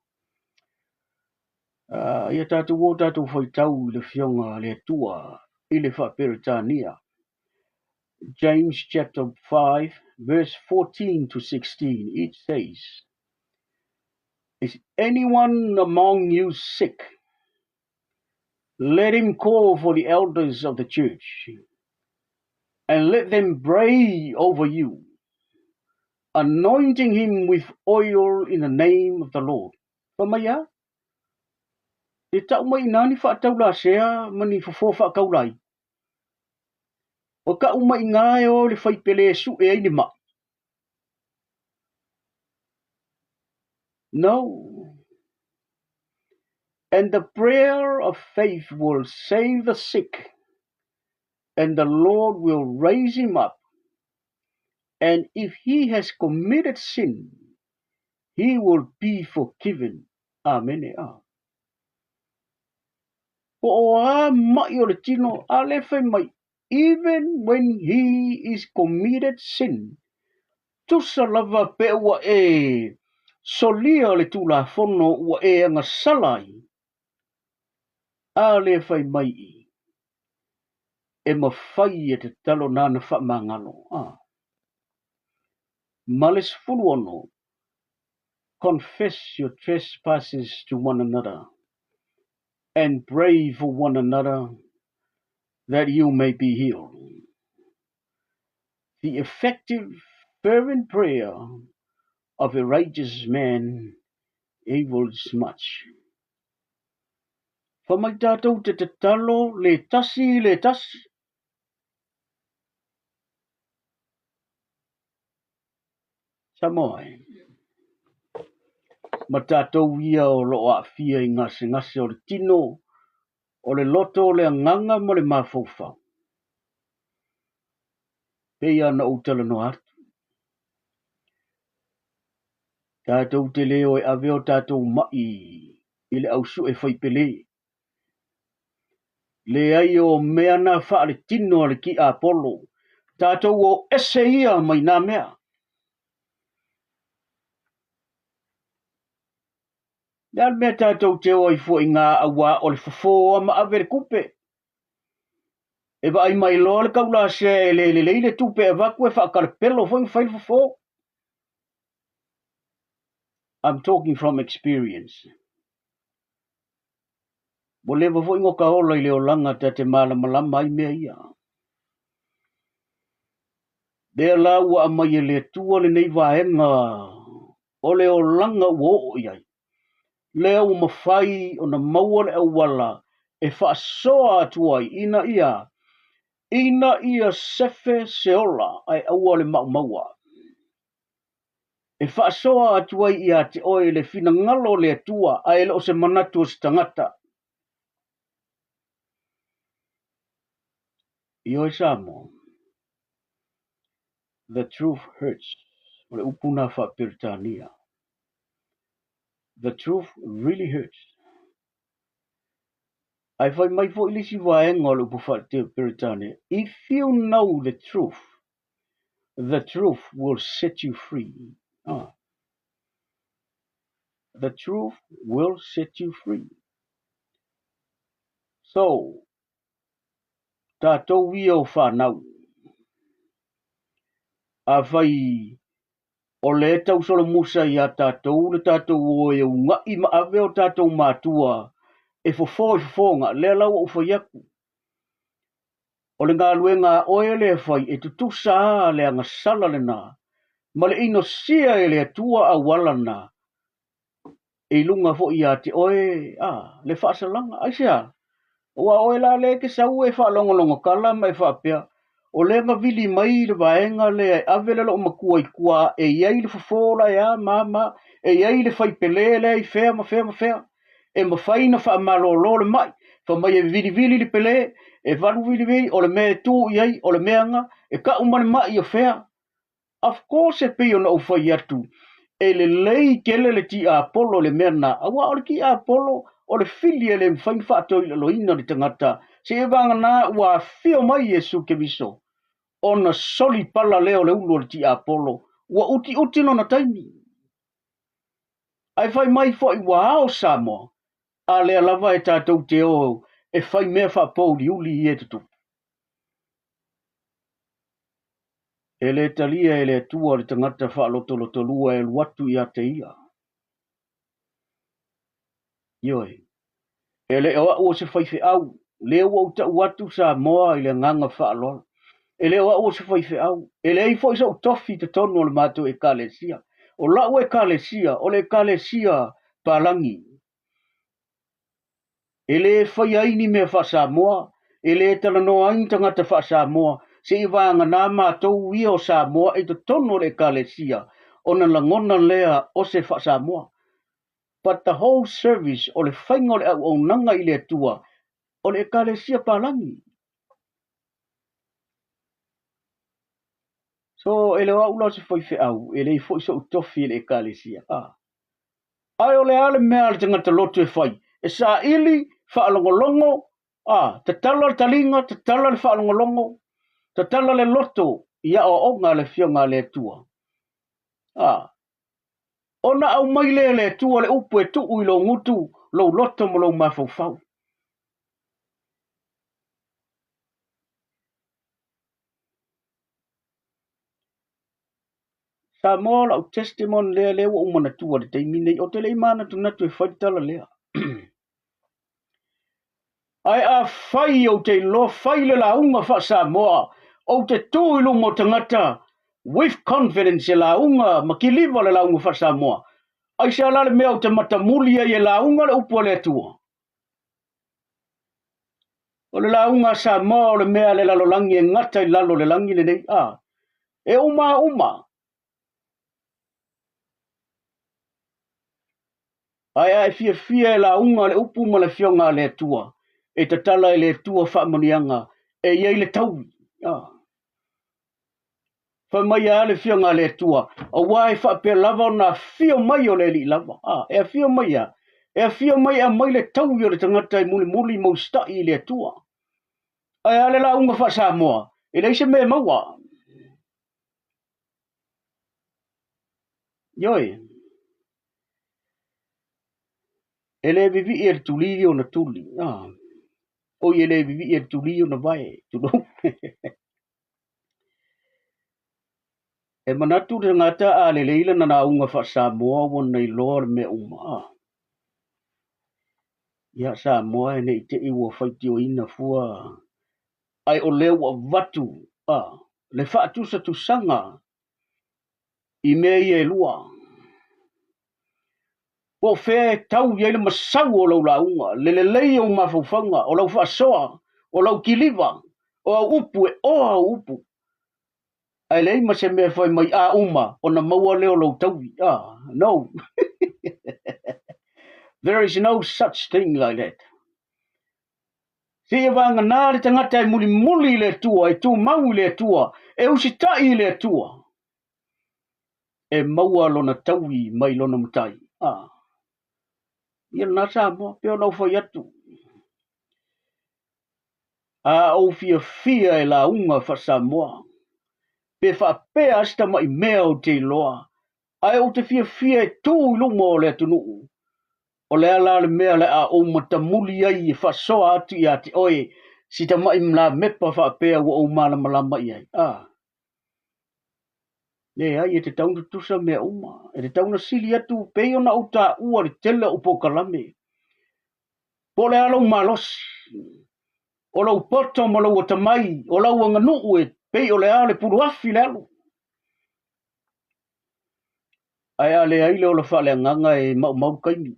ia tatou o tatou faitau i le Afioga a le Atua i le faa-Peretania. James chapter 5 verse 14 to 16, it says, Is anyone among you sick? Let him call for the elders of the church, and let them pray over you, anointing him with oil in the name of the Lord. Fai mai a? E tau mai inā ni faataulasea ma ni fofo faataulai. O ka'u ma'iga e o i le faipele e su'e ai le ma'i. No. And the prayer of faith will save the sick, and the Lord will raise him up. And if he has committed sin, he will be forgiven. Amene. A. Po o a ma'i o le tino, a le fai mai, even when he is committed sin. Tusa lava pe ua e Solia le Tulafono ua e agasala ai, a lea e fai mai i i, e mafai e tatalo nana faamagalo. A. Ma le 16, Confess your trespasses to one another, and pray for one another that you may be healed. The effective fervent prayer of a righteous man avails much. Fa mai tātou te tatalo le tasi i le tasi. Samoa e. Ma tātou ia o loo aafia i gasegase o le tino, o le loto, o le agaga ma le mafaufau. Pei ona ou talanoa atu. Tatou te le o e ave o tatou ma'i i le au sue faipele. Leai o mea na faaletino a le tiapolo. Tatou o ese ia mai nā mea. Le a le mea tatou te o ai fua i ngā auā o le fofo a ma ave le tupe. E vaai mai loa le taulasea e le lelei le tupe e avatu e faatalapelo foi ma fai le fofo. I'm talking from experience. Ua leva foi ona ta ola i le olaga ta te malamalama ai mea ia. Lea la ua aumai e le Atua lenei vaega o le olaga ua oo i ai. Lea ua mafai ona maua le auala e faasoa atu ai ina ia ina ia sefe se ola ae aua le maumaua. E faasoa atu ai ia te oe le finagalo o le Atua ae le o se manatu o se tagata. Ioe Samoa, the truth hurts. O le upu na faa-Peretania. The truth really hurts. Ae fai mai foi le isi vaega o le upu faa-Peretania, if you know the truth, the truth will set you free. Ah. The truth will set you free. So, tatou ia o whanau. A whai o le tau solomusa iā tatou le tatou o e uga'i ma ave o tatou matua e fofo i fofoga, lea la ua ou fai atu. O le galuega a oe lea e fai e tutusa a le agasala lena ma le inosia e le Atua auala na e i luga foi ia te oe a le faasalaga. Aisea? Aua o oe la lea e te sau e faalogologo tala ma e faapea, o lea na vili mai le vaega lea e ave le loomatua i tua e i ai le fofo la e a ma ma, e i ai le faipele lea i fea ma fea ma fea, e mafai ona faamalōlō le ma'i, fai mai e vilivili le pele, e valu vilivili, o le mea e tu i ai, o le mea na, e ka'u ma le ma'i o fea. Of course e pei ona ou fai atu, e lelei tele le tiapolo i le mea na, aua o le tiapolo o le fili e le mafai ona faatoilaloina le tagata, seia vagana ua afio mai Iesu Keriso, ona soli pala lea o le ulu o le tiapolo, ua utiuti lona taimi. Ae fai mai foi ua ao Samoa, a lea lava e tatou te o e fai mea faapouliuli ia e tutupu. E le talia e le Atua le tagata faalotolotolua e alu atu ia te ia. Ioe, e le o au o se faifeau, lea ua ou tau atu Samoa i le agaga faaaloalo. E le o au o se faifeau, e leai foi sou tofi i totonu o le matou ekalesia. O lau ekalesia, o le ekalesia palagi. E le faia ai ni mea faa-Samoa, e le talanoa ai ni tagata faa-Samoa, seia vagana matou ia o Samoa i totonu o le ekalesia, ona lagona lea o se faa-Samoa. But the whole service o le faiga o le auaunaga i le Atua, o le ekalesia palagi. So, e le o au la o se faifeau, e leai foi sou tofi i le ekalesia. Ah. Ae o le a le mea a le tagata lotu e fai? E saili, faalogologo, a, tatala le taliga, tatala le faalogologo, tatala le loto i aoaoga a le Afioga a le Atua. A. Ona aumai lea e le Atua le upu e tuu i lou gutu, lou loto ma lou mafaufau. Samoa o lau testimony lea lea ua ou manatua i le taimi nei, ou te le i manatunatu e fai le tala lea. Ae afai ou te iloa fai le lauga faa-Samoa, ou te tu i luma o tagata with confidence e lauga ma kiliva le lauga faa-Samoa. Aisea la le mea ou te matamuli ai e lauga le upu a le Atua? O le lauga a Samoa o le mea a le lalolagi e gata i lalo o le lagi lenei. A, e uma a uma. Ae a e fiafia e lauga le upu ma le Afioga a le Atua, e tatala e le Atua faamanuiaga e i ai le taui. A. Fai mai a le Afioga a le Atua, aua e faapea lava ona afio mai o le Alii lava. A, e afio mai a? E afio mai e aumai le taui o le tagata e mulimuli ma usitai i le Atua. Ae a le lauga faa-Samoa, e leai se mea e maua. Ioe. E le vivii e le tulī ona tuli. Ah. Oi e le vivii e le tulī ona vae. Tulou. E manatu le tagata a lelei lana lauga faa-Samoa ua na iloa le mea uma. Ah. Ia Samoa e ne i te i ua faitioina fua ae o lea ua avatu ah, le faatusatusaga i mea ia e lua. Po o fea e tau i ai le masau o lau lauga, le lelei o ou mafaufauga, o lau faasoa, o lau kiliva, o au upu e oa au upu. Ae leai ma se mea e fai mai a uma ona maua lea o lou taui. Ah, no. There is no such thing like that. Seia vagana le tagata e mulimuli i le Atua, e tumau i le Atua, e usitai i le Atua, e maua lona taui mai lona matai. Ah. Ia lena Samoa, pei ona ou fai atu. A ou fiafia e lauga faa-Samoa, pe faapea se tamai mea ou te iloa, ae ou te fiafia e tu i luma o le atunuu. O le a la le mea o le a ou matamuli ai e faasoa atu ia te oe si tamai lamepa faapea ua ou malamalama i ai? A. Leai, e tatau ona tutusa mea uma. E tatau ona sili atu pei ona ou taua le tele o polokalame. Po o le a lou malosi, o lou poto ma lou atamai, o lau aganuu e pei o le a le puluafi le alu. Ae a leai le ola faaleagaga e maumau le taimi.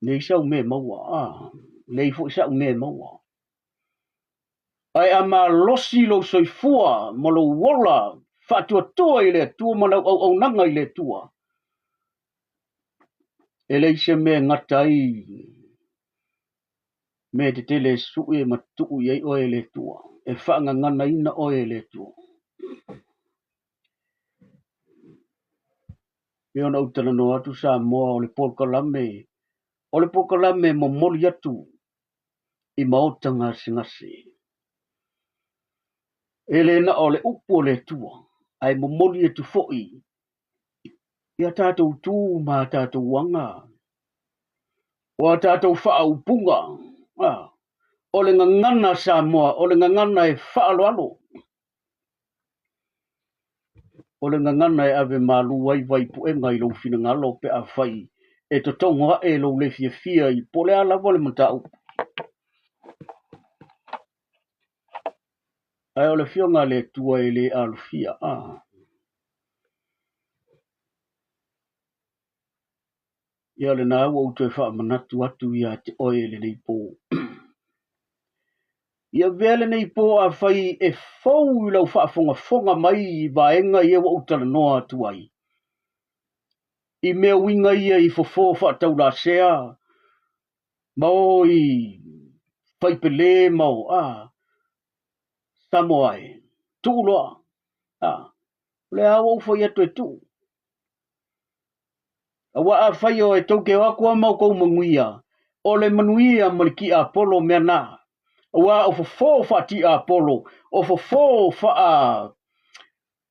Leai sau mea e maua, a, leai foi sa'u mea e maua. Ae a malosi lou soifua ma lou ola faatuatua i le Atua ma lau auaunaga i le Atua, e leai se mea e gata ai mea tetele e sue ma tuu i ai oe e le Atua, e faagaganaina oe e le Atua. Pei ona ou talanoa atu Samoa o le polokalame, o le polokalame e momoli atu i maota gasegase. E le na o le upu o le Atua, ae momoli atu foi i a tatou tu ma a tatou aga, o a tatou faaupuga, a, o le gagana Samoa, o le gagana e faaaloalo, o le gagana e ave malu ai vaipuega i lou finagalo pe afai e totogo ae lou le fiafia i po o le a lava le mataupu. Ae o le Afioga a le Atua e le alofia, a. Ia lena ua ou toe faamanatu atu ia te oe i lenei po. Ia avea lenei po afai e fou i lau faafogafoga mai i vaega ia ua ou talanoa atu ai. I mea uiga ia i fofo faataulasea ma o i faipele ma o, a, Samoa e, tuu loa, a, o lea ua ou fai atu e tuu. Aua afai o e tou te o atu a ma outou manuia, o le manuia ma le tiapolo mea na. Aua o fofo faatiapolo, o fofo faa...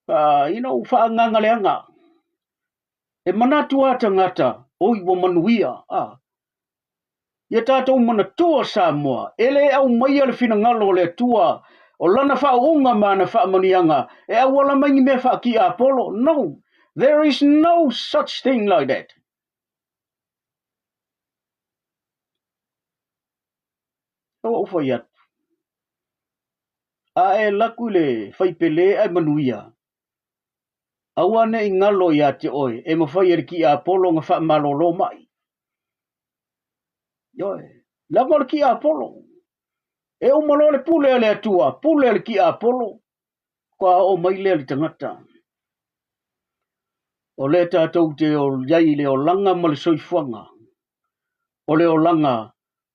You know, faaagaga leaga. E manatu lava tagata, oi ua manuia, a. Ia tatou manatua Samoa, e le aumaia le finagalo o le Atua, o Lana faauuga ma Ana faamanuiaga, e auala mai ni mea faatiapolo. No, there is no such thing like that. Ua ou fai atu, a e alu atu i le faipele ae manuia, aua ne i galo ia te oe e mafai e le tiapolo ona faamalolo mai. Ioe, leaga o le tiapolo. E uma loa le pule a le Atua, pule a le tiapolo, faatoa oo mai lea i le tagata. O lea tatou te i ai i le olaga ma le soifuaga, o le olaga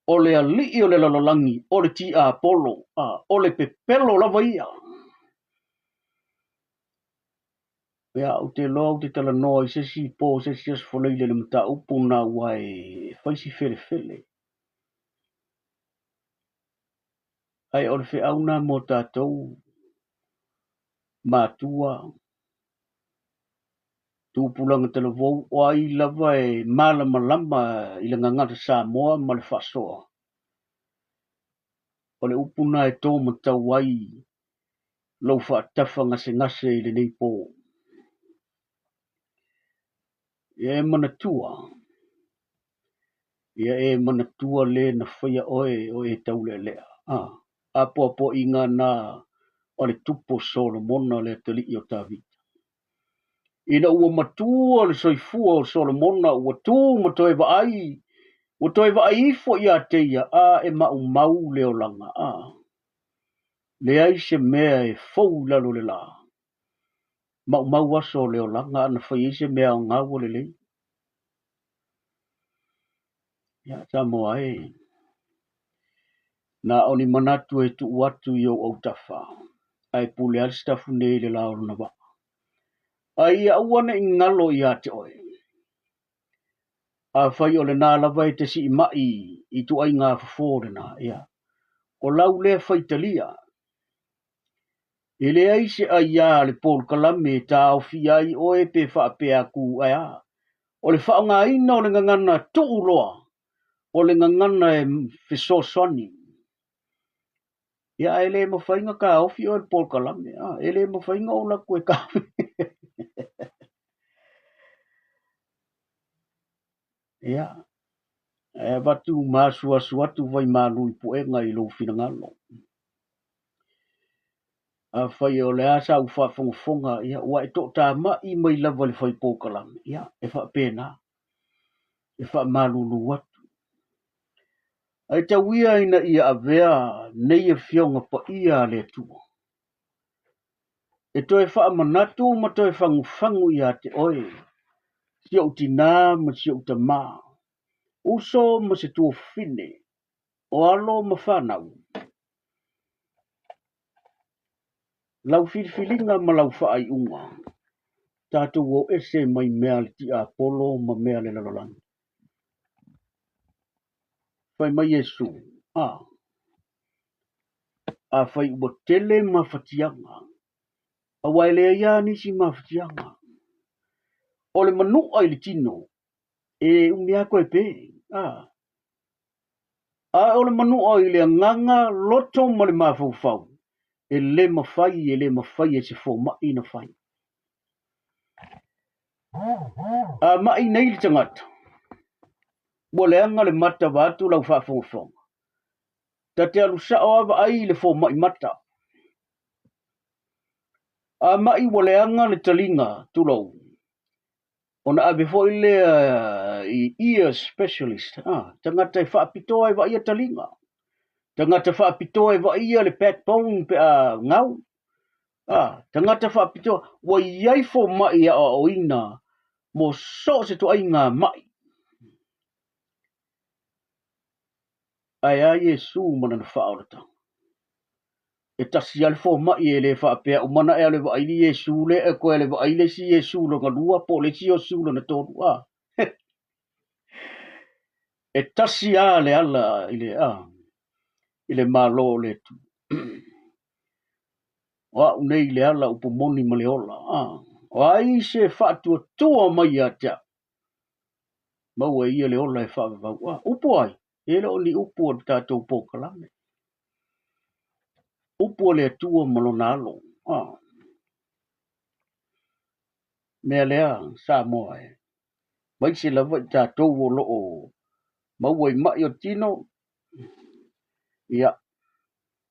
o le alii o le lalolagi, o le tiapolo, a, o le pepelo lava ia. Ia, ou te iloa ou te talanoa i se isi po se isi aso Faraile i le mataupu lena aua e fai si felefele. Ae o le feau lena mo tatou matua, tupulaga talavou, o ai lava e malamalama i le gagana Samoa ma le faasoa, o le upu lena e to matau ai lou faatafa gasegase i lenei po. Ia e manatua, ia e manatua le na faia oe o e taulealea. Apoapoaiga na a le tupu o Solomona le atalii o Tavita. Ina ua matua le soifua o Solomona, ua tu ma toe vaai, ua toe vaai ifo ia te ia, a e maumau le olaga, a leai se mea e fou i lalo o le lā. Maumau aso o le olaga ana fai ai se mea aoga ua lelei. Ia, Samoa e, na o ni manatu e tuu atu i ou autafa, ae pule lava le sitafu nei i le la o lona vaa. A ia aua ne i galo ia te oe. Afai o lena lava e te siimai i ituaiga fofo lena, ia, o lau lea faitalia. E leai se aiā a le polokalame e taofia ai oe pe faapea atu ae a. O le faaaogaina o le gagana tuuloa, o le gagana e fesoasoani. Ia, ae le mafai ona taofi oe e le polokalame. A, e le mafai ona ou alu atu e taofi. Ia, e avatu ma asuasu atu vaimalu i puega i lou finagalo. Afai o le a sa ou faafogafoga, ia, ua e toatamai mai lava i le fai polokalame, ia, e faapena, e faamalulu atu. Ae tau ia ina ia avea nei Afioga Paia a le Atua e toe faamanatu ma toe fagufagu ia te oe, si ou tinā ma si ou tamā, uso ma se tuafafine, o alo ma fanau. Lau filifiliga ma lau faaiuga, tatou o ese mai mea a le tiapolo ma mea a le lalolagi. Fai mai Iesu, A, afai ua tele mafatiaga, aua e leai lava nisi mafatiaga. O le manua i le tino, e umi lava toe pe, a. A o le manua i le agaga, loto ma le mafaufau, e le mafai, e le mafai e se fomai na fai. A mai nei le tagata, ua leaga le mata vaeatu lau faafogafoga, ta te alu sao lava vaai i le fomai mata. A mai ua leaga le taliga, tulou, ona ave foi lea i ear specialist, tagata e faapitoa e vaaia taliga, tagata faapitoa e vaaia le backbone pe a gau, tagata faapitoa, ua i ai fomai e aoaoina mo so o se ituaiga mai. Ae a Iesu ma lana faaolataga? E tasi lava le fomai e le faapea uma ona e alu e vaai le Iesu lea e toe alu e vaai le isi Iesu lona lua po o le isi Iesu lona tolu. A. E tasi lava le ala i le, a, i le Malo o le Atua. O a'u nei le ala upu moni ma le ola. O ai se faatuatua mai ia te a'u, maua e ia le ola e faavavau. Upu ai? E le o ni upu a le tatou polokalame. Upu a le Atua ma lona alo. Mea lea, Samoa e. Aemaise lava i tatou o lo o maua i mai o tino, ia,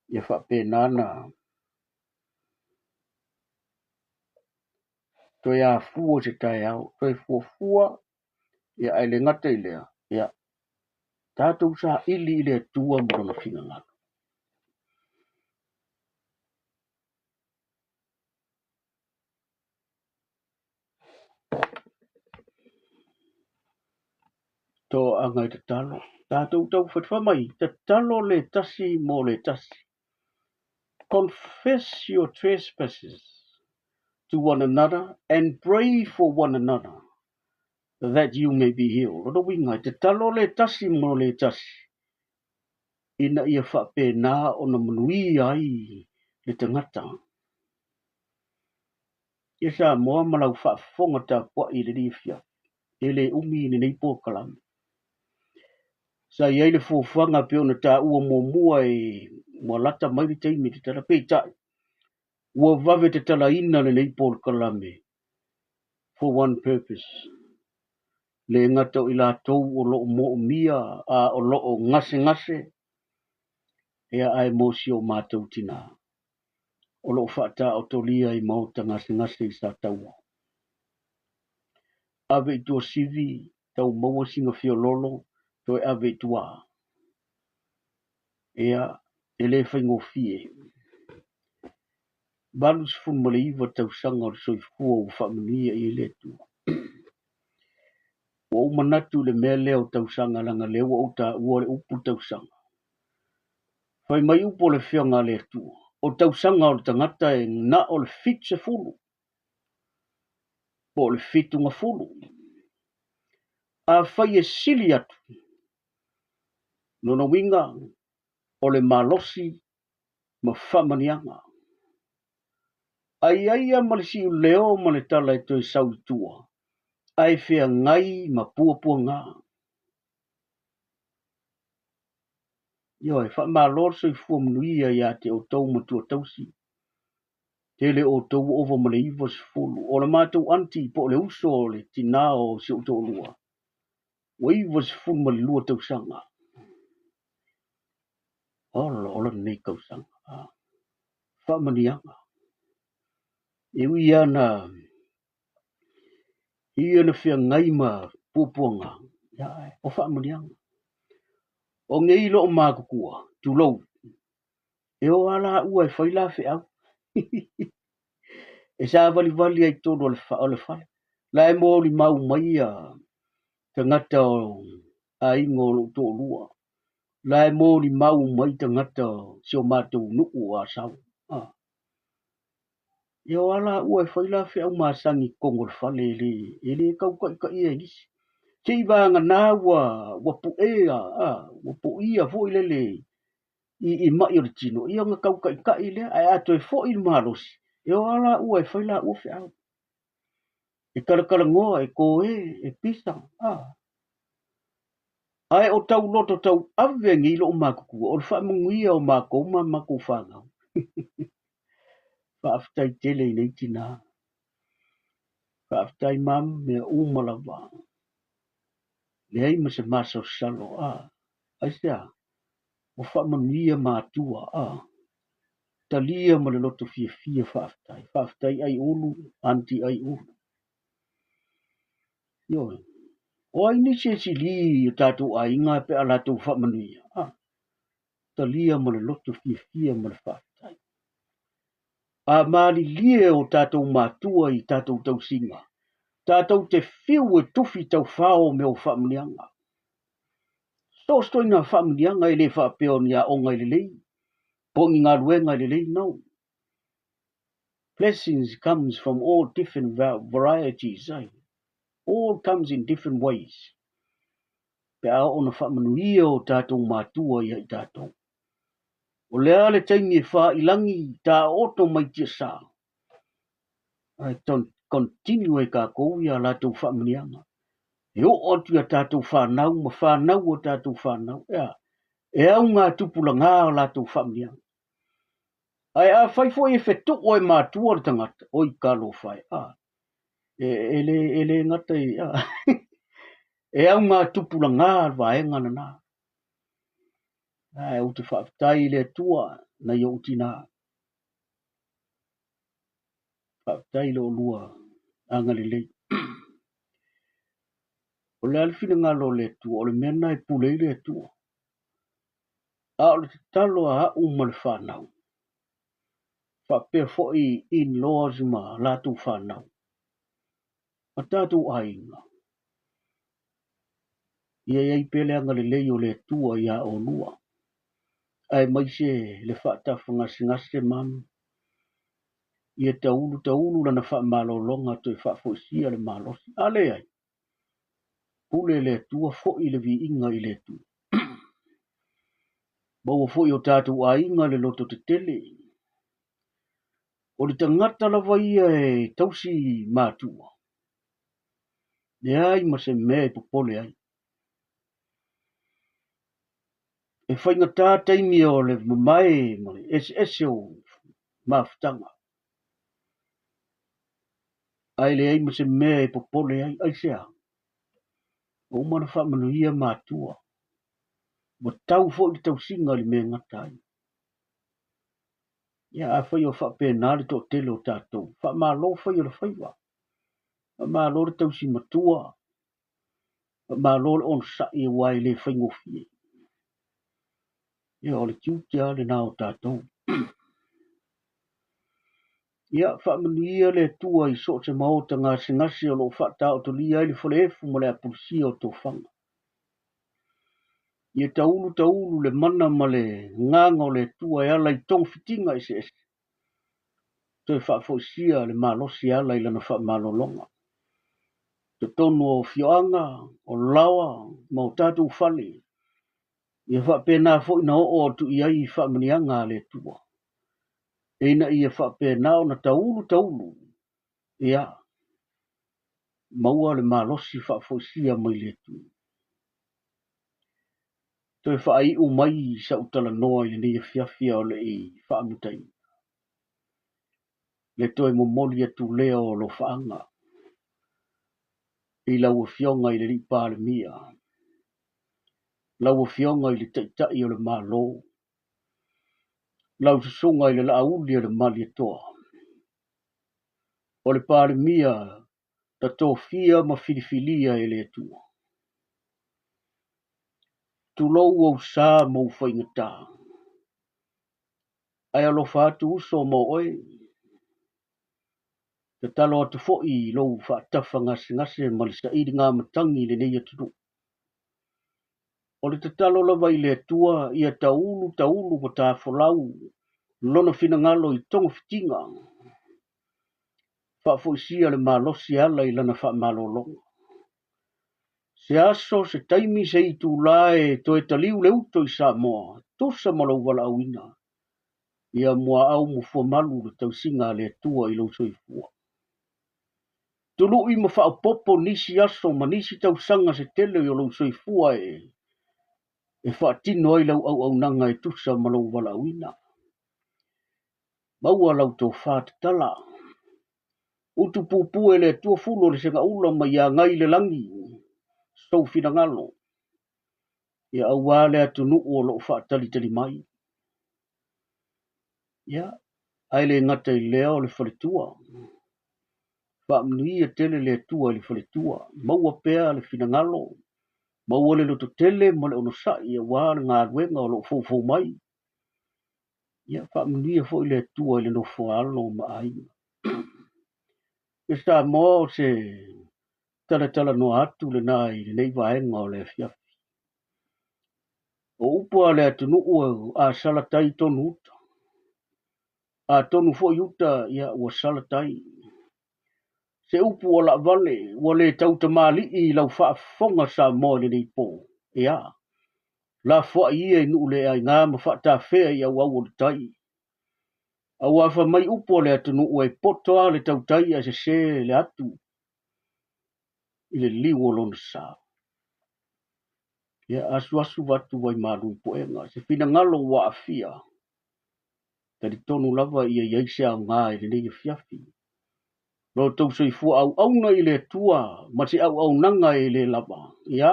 ia faapena ona toe afua se taeao, toe fuafua, ia ae le gata i lea, ia, tatou saili i le Atua ma Lona finagalo. Toaga e tatalo. Tatou tau fai mai, tatalo le tasi mo le tasi. Confess your trespasses to one another and pray for one another that you may be healed. O lona uiga, e tatalo le tasi mo le tasi ina ia faapena ona manuia ai le tagata. Ia Samoa ma lau faafofoga tapuai i lenei afiafi, e le umi lenei polokalame. Sa i ai le fuafuaga pei ona taua muamua e ua lata mai le taimi tatala, peitai, ua vave tatalaina lenei polokalame for one purpose. Le gata o i latou o lo o moomia a o lo o gasegase, ia ae mo si o matou tinā o lo o faataotolia i maota gasegase i Sataua. Ave i Tuasivi, tau maua sina fiololo, toe ave i tua. Ia, e le faigofie. 89 tausaga o le soifua ua faamanuia i ai le Atua. Ua ou manatu i le mea lea o tausaga leaga lea ua ou taua le upu tausaga. Fai mai upu o le Afioga a le Atua, o tausaga o le tagata e na o le 70 po o le 70. Afai e sili atu, lona uiga o le malosi ma faamaniaga. Ai ai ia ma le siuleo ma le tala e toe sau i tua, ae feagai ma puapuaga. Ioe, faamalo le soifua manuia ia te outou matua tausi. Tele outou ua ova ma le 90. O le matou aunty po o le uso o le tinā o si ou toalua, ua 92 tausaga. Ola, ola lenei tausaga. Faamanuiaga. E ui lava na ia na feagai ma puapuaga, ia, o faamanuiaga. O nei loo matutua, tulou, e o lava laua e fai la feau. E savalivali ai i totonu o le fale. La e molimau mai ia tagata o aiga o lou toalua. La e molimau mai tagata o si o matou nuu o Asau. E o lava laua e fai la feau masani i totonu o le fale e le tautaitaia e nisi. Seivagana ua puea, ua poia foi lele i mai o le tino, ia ona tautaitai lea, ae a toe foi le malosi, e o lava laua e fai laua feau. E talatalanoa, e toe, e pisa. Ae o tauloto tauave nei loo matutua, o le faamanuia o matou ma matou fanau. Faafetai tele i nei tinā. Faafetai mam, mea uma lava. Leai ma se masalosalo. Aisea? Ua faamanuia matua. Talia ma le loto fiafia faafetai. Faafetai Aiulu, aunty Aiulu. Ioe. O ai nisi e sili i o tatou aiga pe a latou faamanuia? Talia ma le loto fiafia ma le faafetai. A malilie o tatou matua i tatou tausiga, tatou te fiu e tufi taufao mea o faamanuiaga. So o se ituaiga faamanuiaga e le faapea o ni aoga e lelei, po o ni galuega e lelei, no. Blessings comes from all different varieties, eh? All comes in different ways. Pe a oo na faamanuia o tatou matua ia i tatou. O le a le taimi e faailagi taooto mai tiasa, ae continue ai tatou ia latou faamanuiaga. E oo atu ia tatou fanau ma fanau o tatou fanau, ea, e augatupulaga o latou faamanuiaga. Ae afai foi e fetuu e matua le tagata, oi talofa e, a, e le gata i, a, e augatupulaga le vaega lena. Ae ou te faafetai i le Atua nai ou tina. Faafetai i lo oulua agalelei. O le a le finagalo o le Atua, o le mea lena e pule ai le Atua. A o le tatalo a au ma le fanau, faapea foi in-laws ma latou fanau, ma tatou aiga, ia i ai pea le agalelei o le Atua iā oulua, aemaise le faatafagasegase mam, ia taulu taulu lana faamalologa toe faafoisia le malosi. A leai, pule le Atua, foi le viiga i le Atua. Maua foi o tatou aiga le loto tetele. O le tagata lava ia e tausi matua, leai ma se mea e popole ai. E faigata taimi o le mamae ma le eseese o mafutaga, ae leai ma se mea e popole ai. Aisea? Ua uma ona faamanuia matua, ua tau foi le tausiga i le mea e gata ai. Ia, afai o faapena le toatele o tatou, faamalo fai o le faiva, faamalo le tausi matua, faamalo le onosai aua e le faigofie. Ia, o le tiute lava lena o tatou. Ia, faamanuia le Atua i so o se maota gasegase o lo o faataotolia ai le faleefu ma le apulusia o tofaga. Ia taulu taulu le mana ma le agaga o le Atua e ala i togafitiga eseese, toe faafoisia le malosi e ala i lana faamalologa. Totonu o afioaga, o laoa ma o tatou fale, ia faapena foi na oo atu i ai faamanuiaga a le Atua, ina ia faapena ona taulu taulu, ia maua le malosi faafoisia mai le Atua. Toe faaiu mai sau talanoa i lenei afiafi a o le i faamutaina le toe momoli atu lea o alofaaga i lau Afioga i le Alii Palemia, lau Afioga i le Taitai o le Malo, lau Susuga i le Laauli o le Malietoa, o le Palemia na tofia ma filifilia e le Atua. Tulou ou sa ma ou faigata, ae alofa atu uso ma oe. Tatalo atu foi i lou faatafa gasegase ma le sailiga matagi i lenei atunuu. O le tatalo lava i le Atua ia taulu taulu ma tafolau lona finagalo i togafitiga, faafoisia le malosi e ala i lana faamalologa. Se aso, se taimi, se itula e toe taliu le uto i Samoa, tusa ma lou valaauina, ia muaau ma fuamalu le tausiga a le Atua i lou soifua. Tului ma faaopoopo nisi aso ma nisi tausaga se tele o lou soifua e faatino ai lau auaunaga e tusa ma lou valaauina. Maua lau tofa tatala. Utupupu e le Atua fulu o le segaula ma ia agai i le lagi sou finagalo, ia aua le atunuu o lo o faatalitali mai. Ia, ae le gata i lea o le faletua. Faamanuia tele le Atua i le faletua. Maua pea le finagalo, maua le lototele ma le onosai aua le galuega o lo o foufou mai. Ia, faamanuia foi le Atua i le nofo a alo ma aiga. E Samoa, o se talatalanoa atu lena i lenei vaega o le afiafi. O upu a le atunuu, a sala tai tonu uta. A tonu foi uta, ia ua sala tai. Se upu ua laavale, ua le tautamalii i lau faafofoga Samoa i lenei po. Ia, Lafoai ia i nuu le aina ma faatafea i auau o le tai. Aua fai mai upu a le atunuu e poto lava le tautai ae sese le atu i le liu o lona sa. Ia asuasu atu vaimalu i puega, se finagalo ua aafia, talitonu lava ia i ai se aoga i lenei afiafi. Lo outou soifua auauna i le Atua ma se auaunaga e le lava, ia,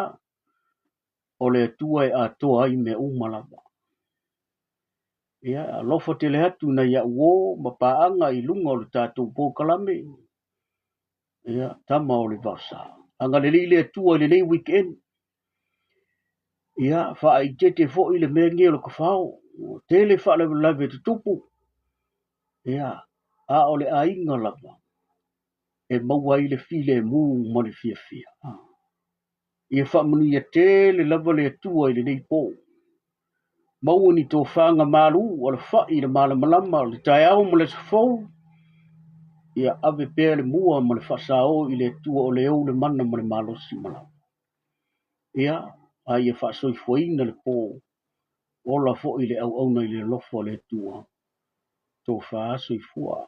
o le Atua e atoa ai mea uma lava. Ia, alofa tele atu nai au uo ma paaga i luga o le tatou polokalame, ia, tama o le Vaosa. Agalelei le Atua i lenei weekend. Ia, faaeteete foi le mea lenei o le tafao. Ua tele faalavelave tutupu. Ia, a o le aiga lava e maua ai le filemu ma le fiafia. Ia faamanuia tele lava le Atua i lenei po. Maua ni tofaga malu, alafai i le malamalama o le taeao ma le aso fou. Ia ave pea le mua ma le faasao i le Atua o le ou le mana ma le malosi ma lava. Ia, a ia faasoifuaina le po, ola foi le auauna i le alofa o le Atua. Tofa soifua.